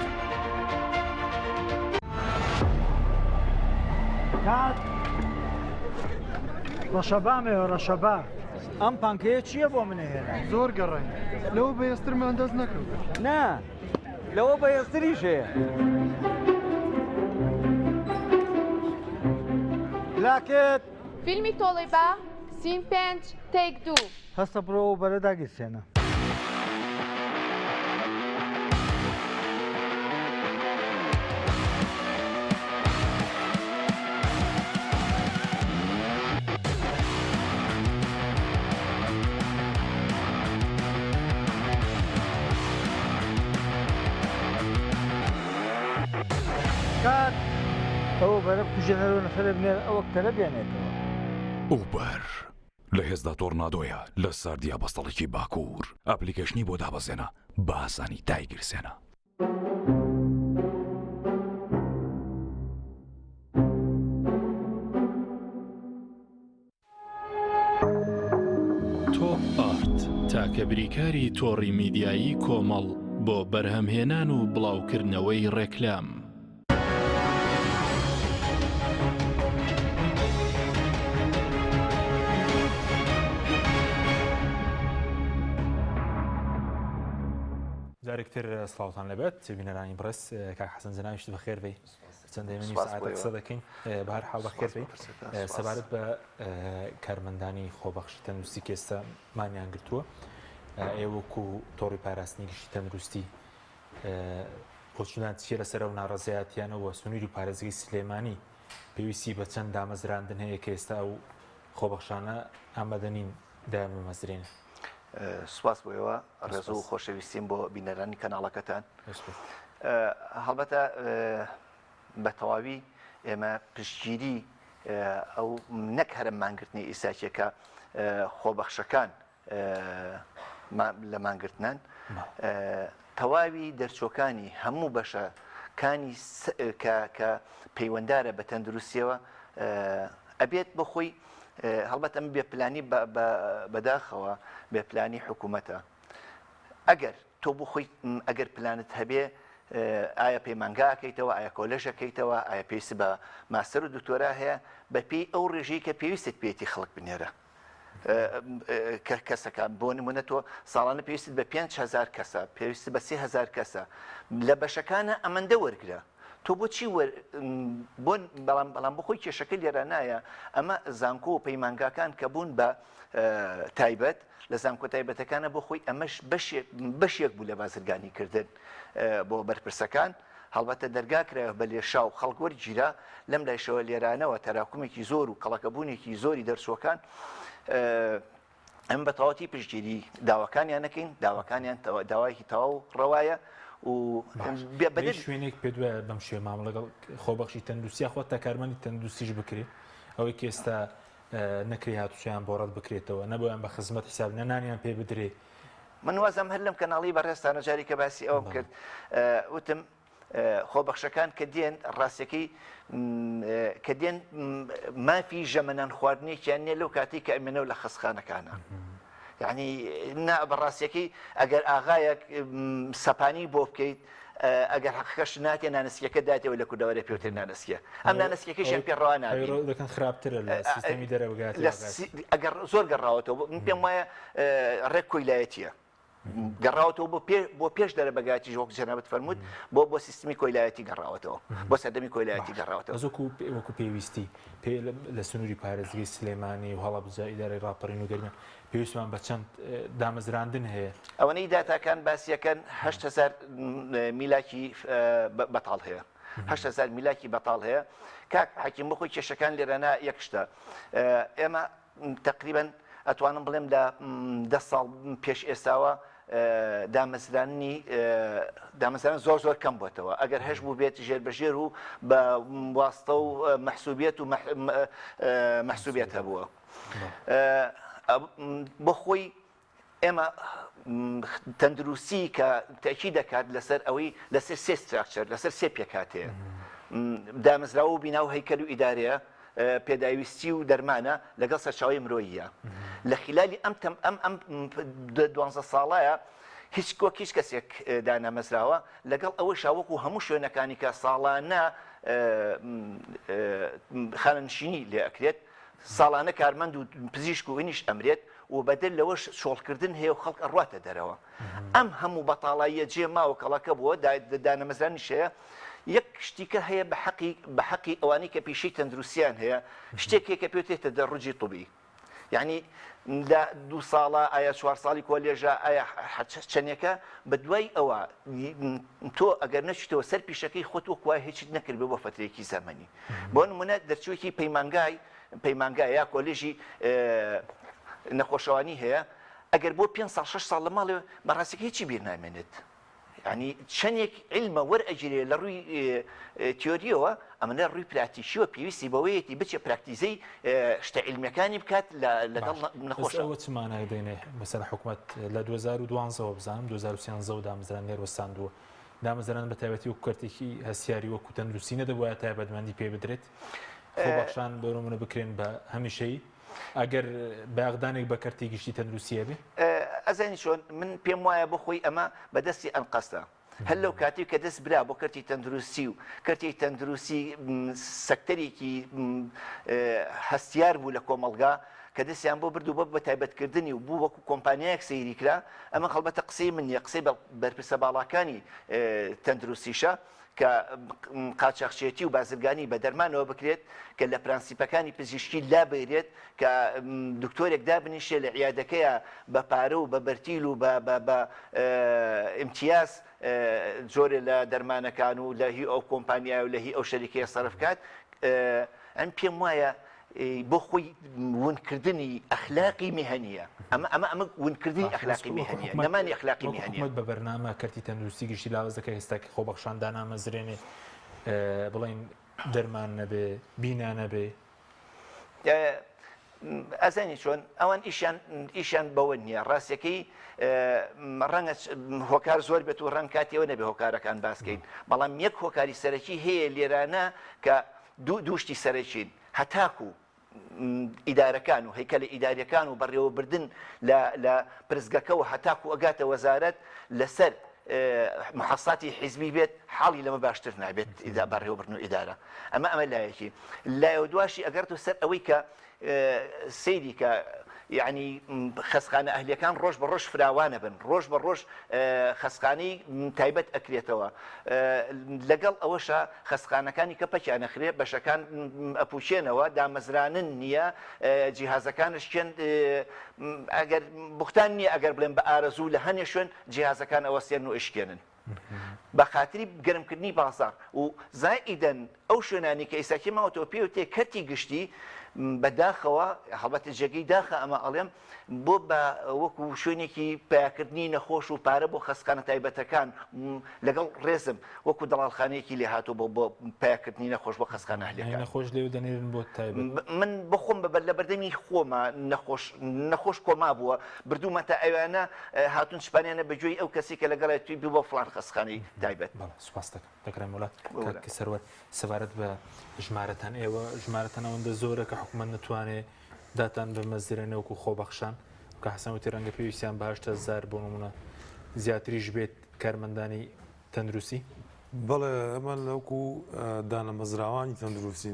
کاک ڕەشەبام هەیە ڕەشەبا ئەم پانکەیە چییە بۆ منە هێنا زۆر گەڕاین لەوە بەهێزترمان دەست نەکەوت نا لەوە بەهێزتریش هەیە لاکت فیلمی تۆڵەی با. Scene پێنج take دوو. هەستە بڕۆ ئەو بەرە داگیرسێنە. Cut! ئەوە بەرە بکوژێنەرەوە نەفەرێ بنێرە ئەوە کەرە بێنێتەوە. ئوبەر لە هێزدا تۆرنادۆیە لە ساردیا بەستەڵەکی باکوور ئەپلیکەیشنی بۆ دابەزێنە بە ئاسانی دایگیرسێنە. تۆپ ئارت تاکە بریکاری تۆڕی میدیایی کۆمەڵ بۆ بەرهەمهێنان و بڵاوکردنەوەی ڕێکلام. جارێکتر سڵاوتان لەبێت بینەرانی بڕێز کاک حەسەن جەناویشت بەخێر بێی چەند دەیمەنی ساعتە قسە دەکەین بە هەر حاڵ بەخێر بێی سەبارەت بە کارمەندانی خۆبەخشی تەندروستی کە ئێستا مانیان گرتووە ئێوە وەکو تۆڕی پاراستنی گشتی تەندروستی بۆچوونان چییە لەسەر ئەو ناڕەزایەتیانەوە سنووری پارێزگەی سلێمانی پێویستی بە چەند دامەزراندن هەیە کە ئێستا ئەو خۆبەخشانە ئامادە نین دایانبمەزرێنن؟ سوپاس بۆ ئێوە ڕێز و خۆشەویستیم بۆ بینەرانی کەناڵەکەتان. هەڵبەتە بە تەواوی ئێمە پشتگیری ئەو نەک هەرم مانگرتنی ئیساکیەکە خۆبەخشەکان لە مانگرتنان تەواوی دەرچۆکانی هەموو بەشە کانی کە پەیوەندارە بە تەندروستیەوە ئەبێت بۆ خۆی هەڵبەت ئەم بێ پلانی بەداخەوە بێ پلانی حکوومەتە ئەگەر تۆ بۆ خۆی ئەگەر پلانت هەبێ ئایا پەیمانگا ئەکەیتەوە ئایا کۆلێژ ئەکەیتەوە ئایا پێویست بە ماستەر و دکتۆرا هەیە بەپێی ئەو ڕێژەی کە پێویستت پێیەتی خەڵک بنێرە کە کەسەکان بۆ نمونە تۆ ساڵانە پێویستت بە 5هزار کەسە پێویست بە 3هزار کەسە لە بەشەکانە ئەمەندە وەرگرە تۆ بۆچی بۆ بەڵام بەڵام بخۆی کێشەکە لێرە نایە ئەمە زانکۆ و پەیمانگاکان کە بوون بە تایبەت لە زانکۆ تایبەتەکانە بۆ خۆی ئەمەش بەشێک بوو لە بازرگانی کردن بۆ بەرپرسەکان هەڵبەتە دەرگا کرایەوە بە لێشاو خەڵک وەرگیرا لەم لایشەوە لێرانەوە تەراکومێکی زۆر و کەڵەکەبوونێکی زۆری دەرچووەکان ئەم بە تەواوەتی پشتگیری داواکانیان نەکەین داواکانیان داوایەکی تەواو ڕەوایە و بە شوێنێک پێ دوایە بەم شێ مام لەگەڵ خۆبەخشی تەندروستیا خۆ تا کارمەندی تەندروستیش بکرێ ئەوەی کە ئێستا نەکرێ هاتوچۆیان بۆ ڕەت بکرێتەوە نە بۆیان بە خزمەت حیساب نە نانیان پێ بدرێ. من وازم هەر لەم کەناڵی بەڕێزتانە جاری کە باسی ئەوەم کرد وتم خۆبەخشەکان کە دێن ڕاستەکەی کە دێن مافی ژەمەنان خواردنێکیان نییە لەو کاتی کە ئەمێنەوە لە خەسخانەکانە. یعنی نا بە ڕاستیەکەی ئەگەر ئاغایەک سەپانی بۆ بکەیت ئەگەر حەقەکەش ناتێ نانسکیەکە داتەوە لە کوردەوارێ پێوتر نانسکیە ئەم نانسکیەکەشیان پێ ڕەوا نابین دەکەن خراپترە لە سیستەمی دەرەوەگات ئەگەر زۆر گەڕاوەتەوە من پێم وایە ڕێک کۆیلایەتیە گەڕاوەتەوە بۆ پێ بۆ پێش دەرەبەگاتیش وەک جەنابت فەرمووت بۆ بۆ سیستمی کۆیلایەتی گەڕاوەتەوە بۆ سەردەمی کۆیلایەتی گەڕاوەتەوە. بەس وەکو وەکو پێویستی پێ لە سنووری پارێزگەی سلێمانی و هەڵەبجە ئیدارەی ڕاپەڕین و گەرمیان پێویستمان بە چەند دامەزراندن هەیە؟ ئەوەنەی داتاکان باسیەکەن 8000 میلاکی بەتاڵ هەیە 8000 میلاکی بەتاڵ هەیە کاک حەکیم بخۆی کێشەکان لێرەنا یەک شتە ئێمە تەقریبەن ئەتوانم بڵێم لە دە ساڵ پێش ئێستاوە دامەزراننی دامەزران زۆر زۆر کەم بۆتەوە ئەگەر هەش بوو بێت ژێر بە ژێر و بە واستە و مەحسوبیەت و مەحسوبیەت هەبووە بۆ خۆی ئێمە تەندروستی کە تەئکید دەکات لەسەر ئەوەی لەسەر سێ structure لەسەر سێ پێکهاتەیە دامەزراوە و بینا و هەیکەل و ئیدارەیە پێداویستی و دەرمانە لەگەڵ سەرچاوی مرۆییە لە خلالی ئەم تەم ئەم ئەم دوانزە ساڵەیە هیچ وەک هیچ کەسێک دانامەزراوە لەگەڵ ئەوەشا وەکو هەموو شوێنەکانی کە ساڵانە خانەنشینی لێ ئەکرێت ساڵانە کارمەند و پزیشک و ئینیش ئەمرێت و بەدەر لەوەش چۆڵکردن هەیە و خەڵک ئەڕواتە دەرەوە. ئەم هەموو بەتاڵاییە جێ ماوە کەڵەکە بووە، دانەمەزرانیش هەیە. یەک شتیکە هەیە بە حەقی بە حەقی ئەوانەی کە پیشەی تەندروستیان هەیە، شتێک هەیە کە پێوترێت تەدەڕوجی طبی. یعنی لە دوو ساڵە ئایا چوار ساڵی کۆلێژە ئایا چەندێکە بە دوای ئەوە تۆ ئەگەر نەچیتەوە سەر پیشەکەی خۆت وەک وای هیچت نەکردبێ بۆ فەترەیەکی زەمەنی بۆ نمونە دەرچوویەکی پەیمانگای پەیمانگا یا کۆلێژی نەخۆشەوانی هەیە ئەگەر بۆ پێ ساڵ شەش ساڵ لە ماڵێ بەڕاستیکە هیچی بیر نامێنێت یانی چەندێک عیلمە وەرئەگیرێ لە ڕووی تیۆریەوە ئەمە لە ڕووی پراکتیکیەوە پێویستی بەوەیەتی بچێ پراکتیزەی شتە عیلمیەکانی بکات لەگەڵ نەخۆش. ئەوە چ مانایەک دێنێ مەسەلەن حکومەت لە 2012 ەوە بزانم 2013 ەوە دامەزراندنی هەروەستاندووە دامەزران بە تایبەتی وەکو کەرتێکی هەستیاری وەکو تەندروستی نەدەبوایە تایبەتمەندی پێ بدرێت خۆبەخشان بۆ نمونە بکرێن بە هەمیشەیی ئەگەر بایەخدانێک بە کەرتی گشتی تەندروستی هەبێ؟ ئەزانی چۆن، من پێم وایە بۆ خۆی ئەمە بە دەستی ئەنقەستە. هەر لەو کاتەی کە دەست برا بۆ کەرتی تەندروستی و کەرتی تەندروستی سەکتەرێکی هەستیار بوو لە کۆمەڵگا کە دەستیان بۆ برد و بۆ بەتایبەتکردنی و بوو وەکو کۆمپانیایەک سەیری کرا، ئەمە هەڵبەتە قسەی من نییە، قسەی بەرپرسە باڵاکانی تەندروستیشە. کە قاچاخچێتی و بازرگانی بە دەرمانەوە بکرێت، کە لە پرەنسیپەکانی پزیشکی لابەیرێت، کە دکتۆرێک دابنیشێ لە عیادەکەیا بە پارە و بە بەرتیل و بە بە بە ئیمتیاز جۆرێ لە دەرمانەکان و لە هی ئەو کۆمپانیایە و لە هی ئەو شەریکەیە سەرف کات، ئەم پێم وایە بۆ خۆی ونکردنی ئەخلاقی میهەنییە. ئەمە ئەمە ئەمە ونکردنی باشە، بەس ئەخلاقی وەکو میهەنییە، حکومەت نەمانی ئەخلاقی وەکو میهەنییە. حکومەت بە بەرنامە کەرتی تەندروستی گشتی لاواز دەکات، ئێستا کە خۆبەخشان دانامەزرێنێ بڵێین دەرمان نەبێ، بینا نەبێ. ئەزانی چۆن ئەوان ئیشیان ئیشیان بەوە نییە ڕاستیەکەی ڕەنگە هۆکار زۆر بێت و ڕەنگ کاتیەوە نەبێ هۆکارەکان باسکەین بەڵام یەک هۆکاری سەرەکی هەیە لێرانە کە دوو دوو شتی سەرەکین هەتاکو ئیدارەکان و هەیکەلە ئیداریەکان و بەڕێوەبردن لە لە پرسگەکەوە هەتاکو ئەگاتە وەزارەت لەسەر محەساتی حیزبی بێت حاڵی لەمە باشتر نابێت ئیدا بەڕێوەبردن و ئیدارە ئەمە ئەمە لایەکی لایەوە دواشی ئەگەرتو سەر ئەوەی کە سەیری کە یەعنی خەستخانە ئەهلیەکان ڕۆژ بە ڕۆژ فراوانە بن ڕۆژ بە ڕۆژ خەستخانەی تایبەت ئەکرێتەوە لەگەڵ ئەوەشا خەستخانەکانی کە پەکیان ئەخرێ بەشەکان ئەپوچێنەوە دامەزرانن نییە جیهازەکانش کێن ئەگەر بوختان نییە ئەگەر بڵێن بە ئارەزوو لە هەنێ شوێن جیهازەکان ئەوەستێن و ئەشکێنن بە خاتری گەرمکردنی بازاڕ و زائیدەن ئەو شوێنانەی کە ئیستا کێ ماوەتەوە پێی وترێ کەرتی گشتی بە داخەوە هەڵبەتە جێگەی داخە ئەمە ئەڵێم بۆ بە وەکو شوێنێکی پیاکردنی نەخۆش و پارە بۆ خەستخانە تایبەتەکان لەگەڵ ڕێزم وەکو دەڵاڵخانەیەکی لێ هاتووە بۆ بۆ پیاکردنی نەخۆش بۆ خەستخانە ئەهلیەکان. نەخۆش لێو دەنێرن بۆ تایبەت. من بۆ خۆم بە لە بەردەمی خۆما نەخۆش نەخۆش کۆما بووە بردوومەتە ئەویانە هاتوون چپانیانە بە گوێی ئەو کەسی کە لەگەڵیەتی بوو بۆ فڵان خەستخانەی تایبەت. بەڵێ سوپاست دەکەم. دەگەڕێم وڵات کاک سەروەر سەبارەت بە ژمارەتان ئێوە ژمارەتان ئەوەندە زۆرە کە حکومەت نتوانێ داتان بمەزرێنێ وەکو خۆبەخشان کە حەسەن وتی ڕەنگە پێویستیان بە 8000 بۆ نمونە زیاتریش بێت کارمەندانی تەندروستی؟ بەڵێ ئەمە لەوەکو دانەمەزراوانی تەندروستی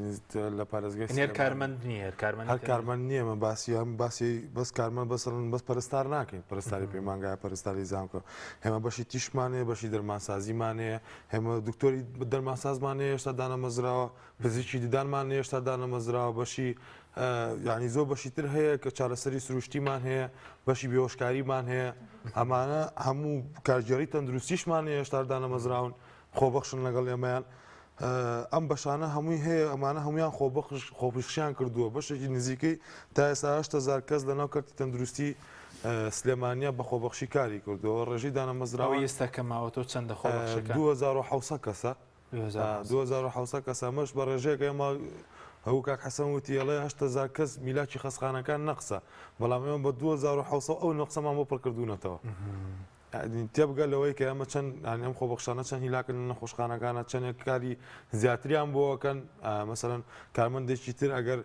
لە پارێزگای هەر کارمەند نییە هەر کارمەند هەر کارمەند نییە مە باسی ئەم باسی بەس کارمەند بەسەرن بەس پەرستار ناکەین پەرستاری پەیمانگای پەرستاری زانکۆ ئێمە بەشی تیشکمان هەیە بەشی دەرمانسازیمان هەیە ئێمە دکتۆری دەرمانسازمان هەیە هێشتا دانەمەزراوە پزیشکی ددانمان هەیە هێشتا دانەمەزراوە بەشی یعنی زۆر بەشی تر هەیە کە چارەسەری سروشتیمان هەیە بەشی بێهۆشکاریمان هەیە ئەمانە هەموو کارگێڕی تەندروستیشمان هەیە هێشتا دانەمەزراون خۆبەخشن لەگەڵ ئێمەیان ئەم بەشانە هەمووی هەیە ئەمانە هەمویان خۆبەخش خۆپیشیان کردووە بەشێکی نزیکەی تا ئێستا 8000 کەس لەناو کەرتی تەندروستی سلێمانیا بە خۆبەخشی کاری کردووە ڕێژەی دانەمەزراوە ئێستا کە ماوەتەوە چەندە خۆبەخشەکان 2700 کەسە 2700 کەسە ئەمەش بە ڕێژەیەک ئێمە هەوو کاک حەسەن وتی ئەڵێ 8000 کەس میلاکی خەستخانەکان نەقسە بەڵام ئێمە بە 2700 ئەو نەقسەمان بۆ پڕکردوونەتەوە تێبگە لەوەی کە ئێمە چەند یانی ئەم خۆبەخشانە چەند هیلاکن لە نەخۆشخانەکانە چەندێک کاری زیاتریان بۆ ئەکەن مەسەلەن کارمەندێکی تر ئەگەر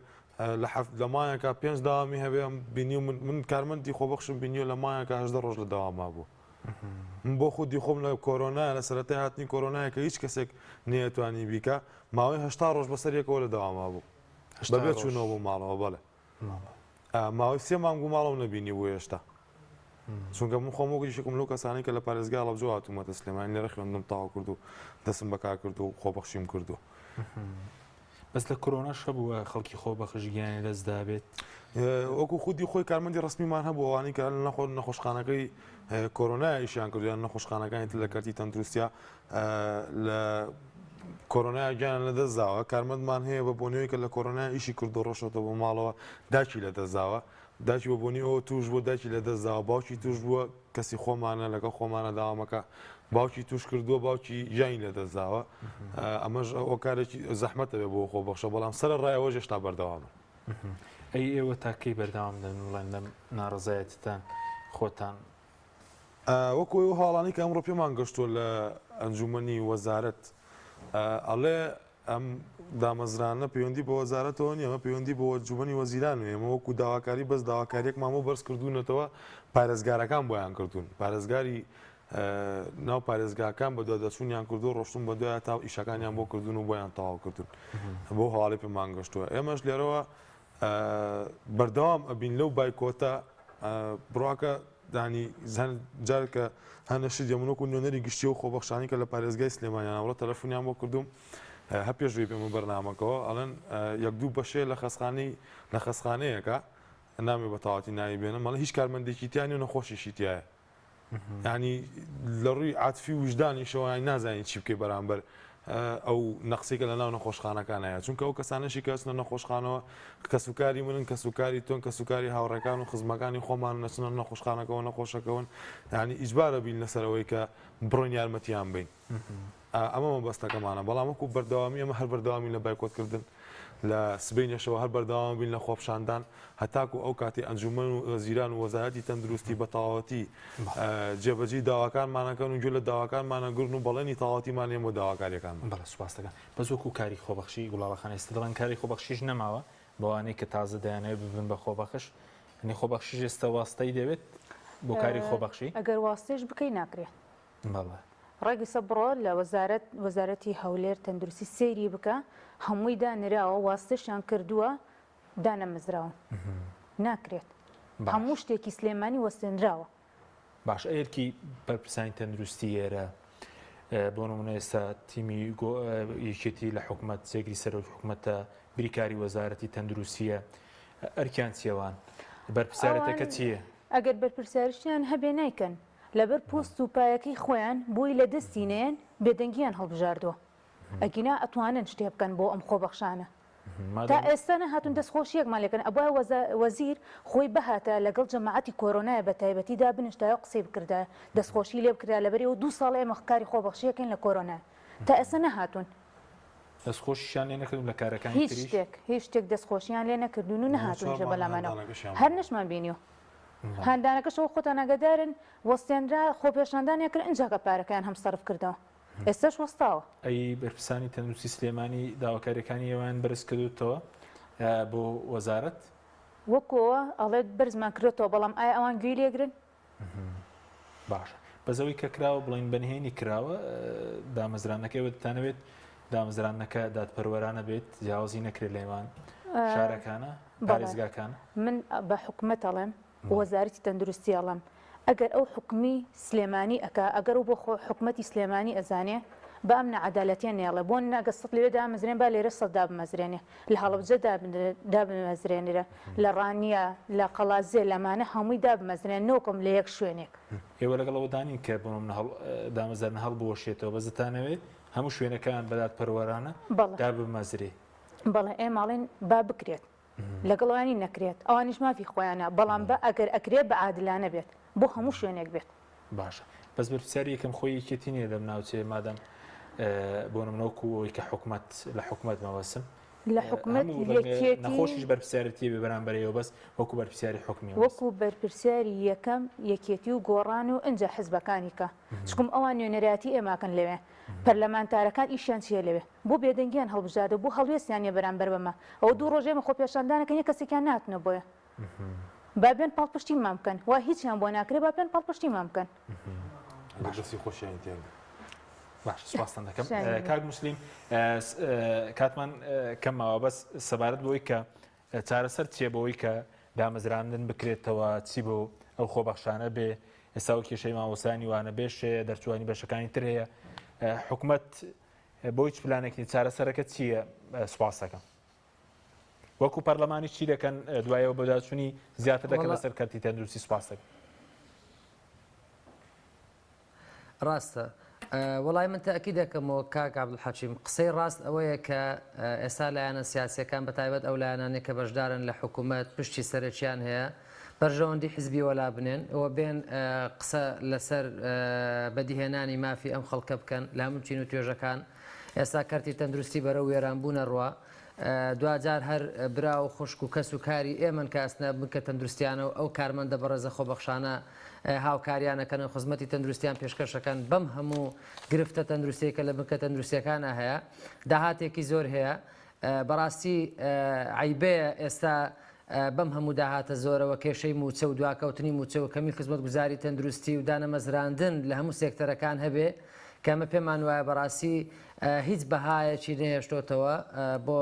لە هەفت لە مایەکە پێنج داوامی هەبێ ئەم بینی من من کارمەندی خۆبەخشم بینیوە لە مایەکە هەژدە ڕۆژ لە دەواما بوو من بۆ خودی خۆم لە کۆرۆنا لە سەرەتای هاتنی کۆرۆنایە کە هیچ کەسێک نەیەتوانی بیکا ماوەی هەشتا ڕۆژ بەسەر یەکەوە لە دەواما بوو بەبێ چوونەوە بۆ ماڵەوە بەڵێ ماوەی سێ مانگ بوو ماڵەوە نەبینی بوو هێشتا چونکە من خۆم وەک یەکێکم لەو کەسانەی کە لە پارێزگای هەڵەبجەوە هاتوومەتە سلێمانی لێرە خوێندنم تەواو کرد و دەستم بەکار کرد و خۆبەخشیم کردووە. بەس لە کۆرۆناش هەبووە خەڵکی خۆبەخش گیانی لەدەست دابێت؟ وەکو خودی خۆی کارمەندی ڕەسمیمان هەبوو ئەوانەی کە لە نەخۆشخانەکەی کۆرۆنا ئیشیان کردو یان نەخۆشخانەکانی تر لە کەرتی تەندروستیا لە کۆرۆنا گیان لە دەست داوە کارمەندمان هەیە بە بۆنەوەی کە لە کۆرۆنا ئیشی کردو ڕۆشتەوە بۆ ماڵەوە داکی لە دەست داوە داکی بە بۆنی ئەوە توش بووە داکی لە دەست داوە باوکی توش بووە کەسی خۆمانە لەگەڵ خۆمانە داوامەکە باوکی توش کردووە باوکی گیانی لە دەست داوە ئەمەش هۆکارێکی زەحمەتە بێ بۆ خۆبەخشە بەڵام سەر ڕایەوە هێشتا بەردەوامە. ئەی ئێوە تا کەی بەردەوام دەبن بڵێن لەم ناڕەزایەتیتان خۆتان؟ وەکو ئەو هەواڵانەی کە ئەمڕۆ پێمان گەشتووە لە ئەنجومەنی وەزارەت ئەڵێ ئەم دامەزرانە پەیوەندی بە وەزارەتەوە نییە، ئەمە پەیوەندی بە ئەنجومەنی وەزیران و ئێمە وەکو داواکاری بەس داواکارییەکمان بۆ بەرز کردوونەتەوە پارێزگارەکان بۆیان کردوون پارێزگاری ناو پارێزگاکان بەدواداچوونیان کردووە ڕۆشتون بەدوایە تا ئیشەکانیان بۆ کردوون و بۆیان تەواو کردوون بۆ هەواڵی پێمان گەشتووە ئێمەش لێرەوە بەردەوام ئەبین لەو بایکۆتە بڕواکە دانی جارکە هەنە شت یە منۆکو نوێنەری گشتی و خۆبەخشانی کە لە پارێزگای سلێمانیان ئەوڕۆ تەلەفۆنیان بۆ کردوم هە پێش وی پێمە بەرنامەکەەوە ئەڵێن یەک دوو بەشێ لە خەسخانەی لە خەسخانەیەکە نامێ بە تەواتی ناوی بێنم ئەڵێ هیچ کارمەندێکی تیان و نەخۆشیشی تایە یانی لە ڕووی عاتفی و وژدانیشەوە یانی نازانین چی بکەی بەرامبەر ئەو نەقسەی کە لەناو نەخۆشخانەکان هەیە چونکە ئەو کەسانەشی کە ئەچنە نەخۆشخانەوە کەسوکاری منن کەسوکاری تۆن کەسوکاری هاوڕێکان و خزمەکانی خۆمان نەچنە نەخۆشخانەکەەوە نەخۆشەکەون یانی ئیجبارە بین لەسەرەوەی کە بڕۆین یارمەتیان بین ئەمە مەبەستەکەمانە، بەڵام وەکو بەردەوامی ئێمە هەر بەردەوامین لە بایکۆتکردن، لە سبەینێشەوە هەر بەردەوام بین لە خۆپشاندان هەتاکو ئەو کاتەی ئەنجومەن و وەزیران و وەزارەتی تەندروستی بە تەواوەتی جێبەجێی داواکانمان ئەکەن و گوێ لە داواکانمان ئەگرن و بەڵێنی تەواوەتیمان هەیە بۆ داواکارییەکانمان. بەڵێ سوپاست دەکەم. بەس وەکو کاری خۆبەخشی گوڵاڵە خان ئێستا دەڵێن کاری خۆبەخشیش نەماوە بەوانەی کە تازە دەیانەوێت ببن بە خۆبەخش یانی خۆبەخشیش ئێستا واستەی دەوێت بۆ کاری خۆبەخشی؟ ئەگەر واستەیش بکەی ناکرێ. بەڵێ. ڕێک ئیسە بڕۆ لە وەزارەت وەزارەتی هەولێر تەندروستی سەیری بکە هەمووی دانراوە واستەشیان کردووە دانەمەزراون ناکرێت هەموو شتێکی سلێمانی وەستێنراوە. باش ئەرکی بەرپرسانی تەندروستی ئێرە بۆ نمونە ئێستا تیمی یەکێتی لە حکومەت جێگری سەرۆکی حکومەتە بریکاری وەزارەتی تەندروستیە ئەرکیان چیەوان بەرپرسیارەتەکە چییە؟ ئەگەر بەرپرسیارشتیان هەبێ نایکەن لەبەر پۆست و پایەکەی خۆیان بۆی لە دەستی نەیەن بێدەنگیان هەڵبژاردوە ئەگینا ئەتوانن شتێ بکەن بۆ ئەم خۆبەخشانە تا ئێستا نەهاتون دەست خۆشیەکمان لێکەن ئەبوایە وەزیر خۆی بهاتایە لەگەڵ جەماعەتی کۆرۆنایە بە تایبەتی دابنیشتایە و قسەی بکردایە دەست خۆشی لێ بکرایە لەبەر ئێوە دوو ساڵە ئێمە کاری خۆبەخشیەکەین لە کۆرۆنایە تا ئێستا نەهاتون. دەست خۆشیشیان لێ نەکردون لە کارەکانی هیچ تریش؟ شتێک هیچ شتێک دەست خۆشیان لێ نەکردون و نەهاتونیشە بەلامانەوە هەر نەشمان بینیوە. هاندانەکەشەوە خۆتان ئاگادارن وەستێنرا خۆپێشاندانیان کرد ئینجا کە پارەکەیان هەم سەرف کردەوە ئێستاش وەستاوە. ئەی بەرپرسانی تەندروستی سلێمانی داواکاریەکانی ئێوەیان بەرز کردوتەوە بۆ وەزارەت؟ وەکو ئەوە ئەڵێت بەرزمان کردۆتەوە بەڵام ئایا ئەوان گوێی لێگرن؟ باشە بەس ئەوەی کە کراوە بڵین بەنهێنی کراوە دامەزرانەکە ئێوە دەتانەوێت دامەزراندنەکە دادپەروەرانە بێت جیاوازی نەکرێت لەێوان شارەکانە پارێزگاکان من بە حکومەت ئەڵێم وەزارەتی تەندروستی ئەڵێم ئەگەر ئەو حکومی سلێمانی ئەکا ئەگەر و بۆ حکومەتی سلێمانی ئەزانێ با ئەم نەعەدالەتیە نێڵێ بۆ نمونە ئەگەر سەت لەوێ دامەزرێن با لێرە سەت دابمەزرێنێ لە هەڵەبجە دابمەزرێنرە لە ڕانیە لە قەڵادزێ لەمانە هەمووی دابمەزرێن نۆکم لە یەک شوێنێک. ئێوە لەگەڵ ئەوەدا نین کە بۆ نمونە دامەزرانە هەڵبوەشێتەوە بەس دەتانەوێت هەموو شوێنەکان بە دادپەروەرانە دابمەزرێ. بەڵێ ئێمە ئەڵێین با بکرێت لەگەڵ ئەوانی نەکرێت ئەوانیش مافی خۆیانە بەڵام بە ئەگەر ئەکرێت بە عادلانە بێت بۆ هەموو شوێنێک بێت. باشە بەس بەرپرسیاری یەکەم خۆی یەکێتی نییە لەم ناوچەیە مادەم بۆ نمونە وەکو ئەوەی کە حکومەت لە حکومەت مەبەستم لە حکومەت یەکێتی نەخۆشیش بەرپرسیارەتی بێ بەرامبەر ئێوە بەس وەکو بەرپرسیاری حکومی وەکو بەرپرسیاری یەکەم یەکێتی و گۆڕان و ئینجا حزبەکانی کە چکم ئەوان نوێنەرایەتی ئێماکەن لەوێ پەرلەمانتارەکان ئیشیان چیە لەوێ بۆ بێدەنگیان هەڵبژاردە بۆ هەڵوێستیان نیە بەرامبەر بەمە ئەوە دوو ڕۆژ ئێمە خۆپێشاندانەکەین یەک کەسێکیان نەهاتنە بۆیە با بێن پاڵپشتیمان بکەن وا هیچیان بۆ ناکرێ با بێن پاڵپشتیمان بکەن. ئەگەر دەستی خۆشیان تێ بێ. باش سپاستان دەکەم کاک موسلیم کاتمان کەم ماوە بەس سەبارەت بۆی کە چارەسەر چییە بۆی کە دامەزراندن بکرێتەوە چی بۆ ئەو خۆبەخشانە بێ ئێستا و کێشەی مامۆستایانی وانە بێش هەیە دەرچوانی بەشەکانی تر هەیە حکومەت. بۆ هیچ پلانێک نیە چارەسەرەکە چییە؟ سوپاس دەکەم. وەکو پەرلەمانی چی دەکەن دوایەوە بەداچوونی زیاتر دەکەن لەسەر کەرتی تەندروستی سوپاس دەکەم. ڕاستە وەڵای من تەئکید دەکەمەوە کاک عەبدولحەکیم قسەی ڕاست ئەوەیە کە ئێستا لایەنە سیاسیەکان بە تایبەت ئەو لایەنانەی کە بەشدارن لە حکوومەت پشتی سەرەکیان هەیە بەرژەوەندی حزبی وەلا بنێن و بێن قسە لەسەر بەدیهێنانی مافی ئەم خەڵکە بکەن لە هەموو چین و توێژەکان ئێستا کەرتی تەندروستی بەرەو وێرانبوونە ڕوا دواجار هەر برا و خوشک و کەس و کاری ئێمەن کە ئەچنە بنکە تەندروستیانە و ئەو کارمەندە بەڕێزە خۆبەخشانە هاوکاریان ئەکەن و خزمەتی تەندروستیان پێشکەش ئەکەن بەم هەموو گرفتە تەندروستیەی کە لە بنکە تەندروستیەکانا هەیە داهاتێکی زۆر هەیە بەڕاستی عەیبەیە ئێستا بەم هەموو داهاتە زۆرەوە کێشەی مووچە و دواکەوتنی مووچە و کەمی خزمەتگوزاری تەندروستی و دانەمەزراندن لە هەموو سێکتەرەکان هەبێ کە ئەمە پێمان وایە بەڕاستی هیچ بەهایەکی نەهێشتۆتەوە بۆ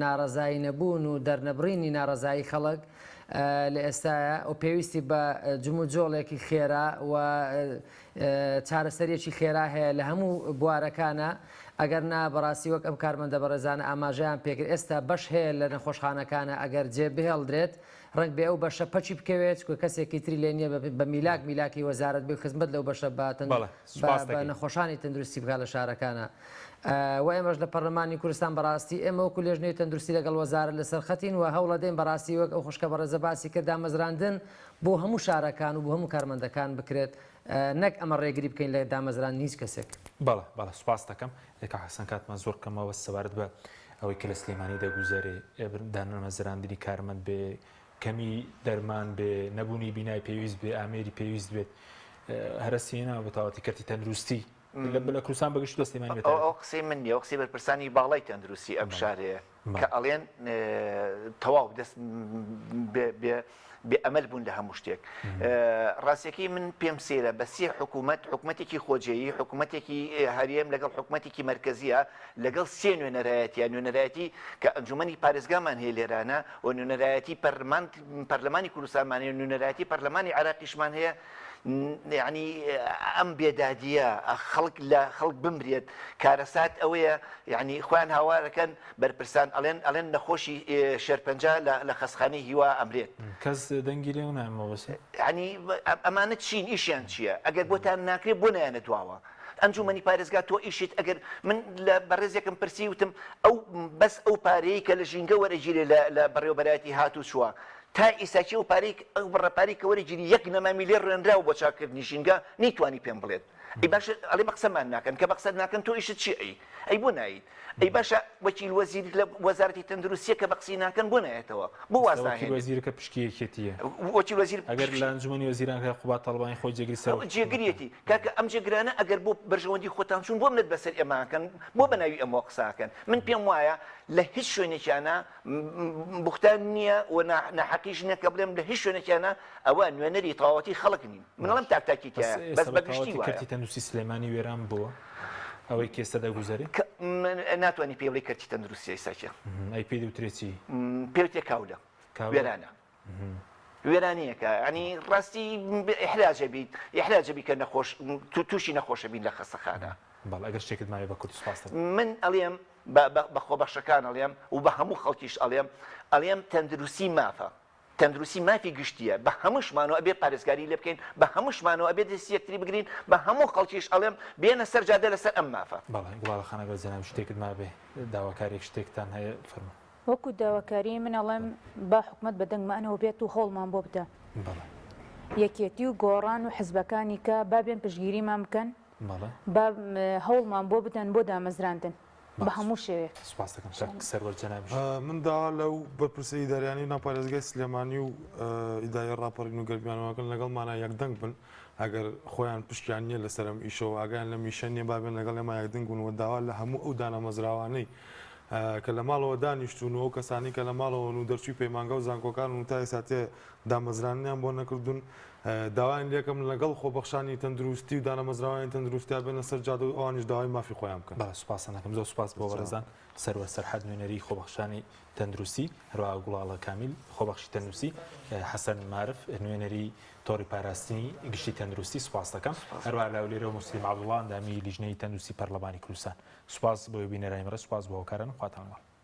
ناڕەزایی نەبوون و دەرنەبڕینی ناڕەزایی خەڵک لە ئێستایا و پێویستی بە جموجۆڵێکی خێرا و چارەسەریەکی خێرا هەیە لە هەموو بوارەکانە ئەگەر نا بەڕاستی وەک ئەم کارمەندە بەڕێزانە ئاماژەیان پێکرد ئێستا بەش هەیە لە نەخۆشخانەکانە ئەگەر جێ بهێڵدرێت ڕەنگ بێ ئەو بەشە پەکی بکەوێت چونکە کەسێکی تری لێ نییە بە میلاک میلاکی وەزارەت بێ خزمەت لەو بەشە بە بە نەخۆشانی تەندروستی بکات لە شارەکانە و ئێمەش لە پەرلەمانی کوردستان بەڕاستی ئێمە وەکو لێژنەی تەندروستی لەگەڵ وەزارەت لەسەر خەتین و هەوڵەدەین بەڕاستی وەک ئەو خوشکە بەڕێزە باسی کرد دامەزراندن بۆ هەموو شارەکان و بۆ هەموو کارمەندەکان بکرێت نەک ئەمە ڕێگری بکەین لە دامەزراندنی هیچ کەسێک. بەڵێ بەڵێ سوپاست دەکەم کاک حەسەن کاتمان زۆر کەمە بەس سەبارەت بە ئەوەی کە لە سلێمانی دەگوزەرێ دانەمەزراندنی کارمەند بێ کەمی دەرمان بێ نەبوونی بینای پێویست بێ ئامێری پێویست بێت هەرەسی هێناوە بە تەواوەتی کەرتی تەندروستی لە کوردستان بەگشتی لە سلێمانی بە ئەو قسەی من نییە ئەو قسەی بەرپرسانی باڵای تەندروستی ئەم شارەیە کە ئەڵێن تەواو دەست بێ ئەمەل بوون لە هەموو شتێک. ڕاستیەکەی من پێم سەیرە بە سێ حکوومەت، حکوومەتێکی خۆجێیی، حکوومەتێکی هەرێم لەگەڵ حکوومەتێکی مەرکەزییە، لەگەڵ سێ نوێنەرایەتیە، نوێنەرایەتی کە ئەنجوومەنی پارێزگامان هەیە لێرانە و نوێنەرایەتی پەرلەمان پەرلەمانی کوردستانمان هەیە، نوێنەرایەتی پەرلەمانی عێراقیشمان هەیە، یەعنی ئەم بێدادییە خەڵک لە خەڵک بمرێت، کارەسات ئەوەیە یەعنی خۆیان هاوارەکەن بەرپرسان ئەڵێن ئەڵێن نەخۆشی شێرپەنجە لە لە خەستخانەی هیوا ئەمرێت. کەس دەنگی لێ نایە مەبەستە. یەعنی ئەمانە چین ئیشیان چیە ئەگەر بۆتان ناکرێ بۆ نایەنە دواوە ئەنجومەنی پارێزگا تۆ ئیشت ئەگەر من لە بەڕێزێکم پرسی وتم ئەو بەس ئەو پارەیە کە لە ژینگە وەرەگیرێ لە لە بەڕێوەبەرایەتی هاتوچوە تا ئیستا کێ ئەو پارەی ئەو بڕە پارەی کە وەرەگیری یەک نەمامی لێ ڕوێنراوە بۆ چاککردنی ژینگە نەیتوانی پێم بڵێت ئەی باشە ئەڵێ بە قسەمان ناکەن کە بە قسەت ناکەن تۆ ئیشت چیە ئەی ئەی بۆ نایت ئەی باشە وەکیل وەزیر لە وەزارەتی تەندروستیە کە بە قسەی ناکەن بۆ نایەتەوە بۆ واز ئێستا وەکیل ناهێنێت وەزیرەکە پشکی یەکێتیە وەکیل وەزیر ئەگەر لە ئەنجومەنی وەزیران کرا قوباد تاڵەبانی خۆی جێگری سەرۆک حکومەتە. جێگریەتی کاکە ئەم جێگرانە ئەگەر بۆ بەرژەوەندی خۆتان چوون بۆ منەت بەسەر ئێمە ئەکەن بۆ بە ناوی ئەمەوە قسە ئەکەن من پێم وایە لە هیچ شوێنێکیانە بوختان نییە و ناحەقیش نییە کە بڵێم لە هیچ شوێنێکیانە ئەوە نوێنەری تەواوەتی خەڵک نین من ئەڵێم تاک تاکی بەس تیایە بەس ئێستا بە گشتی بەتەواوەتی وایە. کەرتی تەندروستی سلێمانی وێران بووە ئەوەی کە ئێستا دەگوزەرێ؟ ناتوانی پێی بڵێی کەرتی تەندروستی ئێستا کێ؟ ئەی پێی دەوترێ چی؟ پێی وترێ کاولە کاولە؟ وێرانە وێرانەیەکە ینی ڕاستی ئیحراجە بیت ئیحراجە بی کە نەخۆش تووشی نەخۆشە بین لە خەستەخانە. بەڵێ ئەگەر شتێکت ماوێ بە کورتی سوپاست دەکەم. من ئەڵێم بە بە خۆبەخشەکان ئەڵێم و بە هەموو خەڵکیش ئەڵێم ئەڵێم تەندروستی مافە تەندروستی مافی گشتیە بە هەمووشمانەوە ئەبێ پارێزگاری لێ بکەین بە هەمووشمانەوە ئەبێ دەستی یەکتری بگرین بە هەموو خەڵکیش ئەڵێم بێنە سەر جادە لەسەر ئەم مافە. بەڵێ گوڵاڵە خان ئەگەر جەنابی شتێکت مابێ داواکاریەک شتێکتان هەیە فەرموو. وەکو داواکاری من ئەڵێم با حکومەت بە دەنگمانەوە بێت و هەوڵمان بۆ بدا. بەڵێ. یەکێتی و گۆڕان و حزبەکانی کە با بێن پشتگیریمان بکەن بەڵێ. با هەوڵمان بۆ بدەن بۆ دامەزراندن. بە هەموو شێوەیەک. سوپاست دەکەم کاک سەروەر جەنابیش. من داوا لەو بەرپرسە ئیداریانەی ناو پارێزگای سلێمانی و ئیدارەی ڕاپەڕین و گەرمیانەوەکەن لەگەڵمانا یەکدەنگ بن ئەگەر خۆیان پشکیان نییە لەسەر ئەم ئیشەوە ئاگایان لەم ئیشە نییە با بێن لەگەڵ ئێمە یەکدەنگ بن و داوا لە هەموو ئەو دانەمەزراوانەی کە لە ماڵەوە دانیشتوون و ئەو کەسانەی کە لە ماڵەوەن و دەرچووی پەیمانگا و زانکۆکانن و تا ئێستا تێ دامەزراندنیان بۆ نەکردوون. داوایان لێکەم لەگەڵ خۆبەخشانی تەندروستی و دانەمەزراوانی تەندروستیا بێنە سەر جادە و ئەوانیش داوای مافی خۆیان بکەن. بەڵێ سوپاستان دەکەم. زۆر سوپاس بۆ بەڕێزان سەروەر سەرحەد نوێنەری خۆبەخشانی تەندروستی، هەروەها گوڵاڵە کامیل خۆبەخشی تەندروستی، حەسەن مارف نوێنەری تۆڕی پاراستنی گشتی تەندروستی سوپاس دەکەم. هەروەها لە هەولێرەوە موسلیم عەبدوڵڵا ئەندامی لیژنەی تەندروستی پەرلەمانی کوردستان. سوپاس بۆ بینەرانی بەڕێز، سوپاس بۆ هاوکارانم، خواتان لەگەڵ.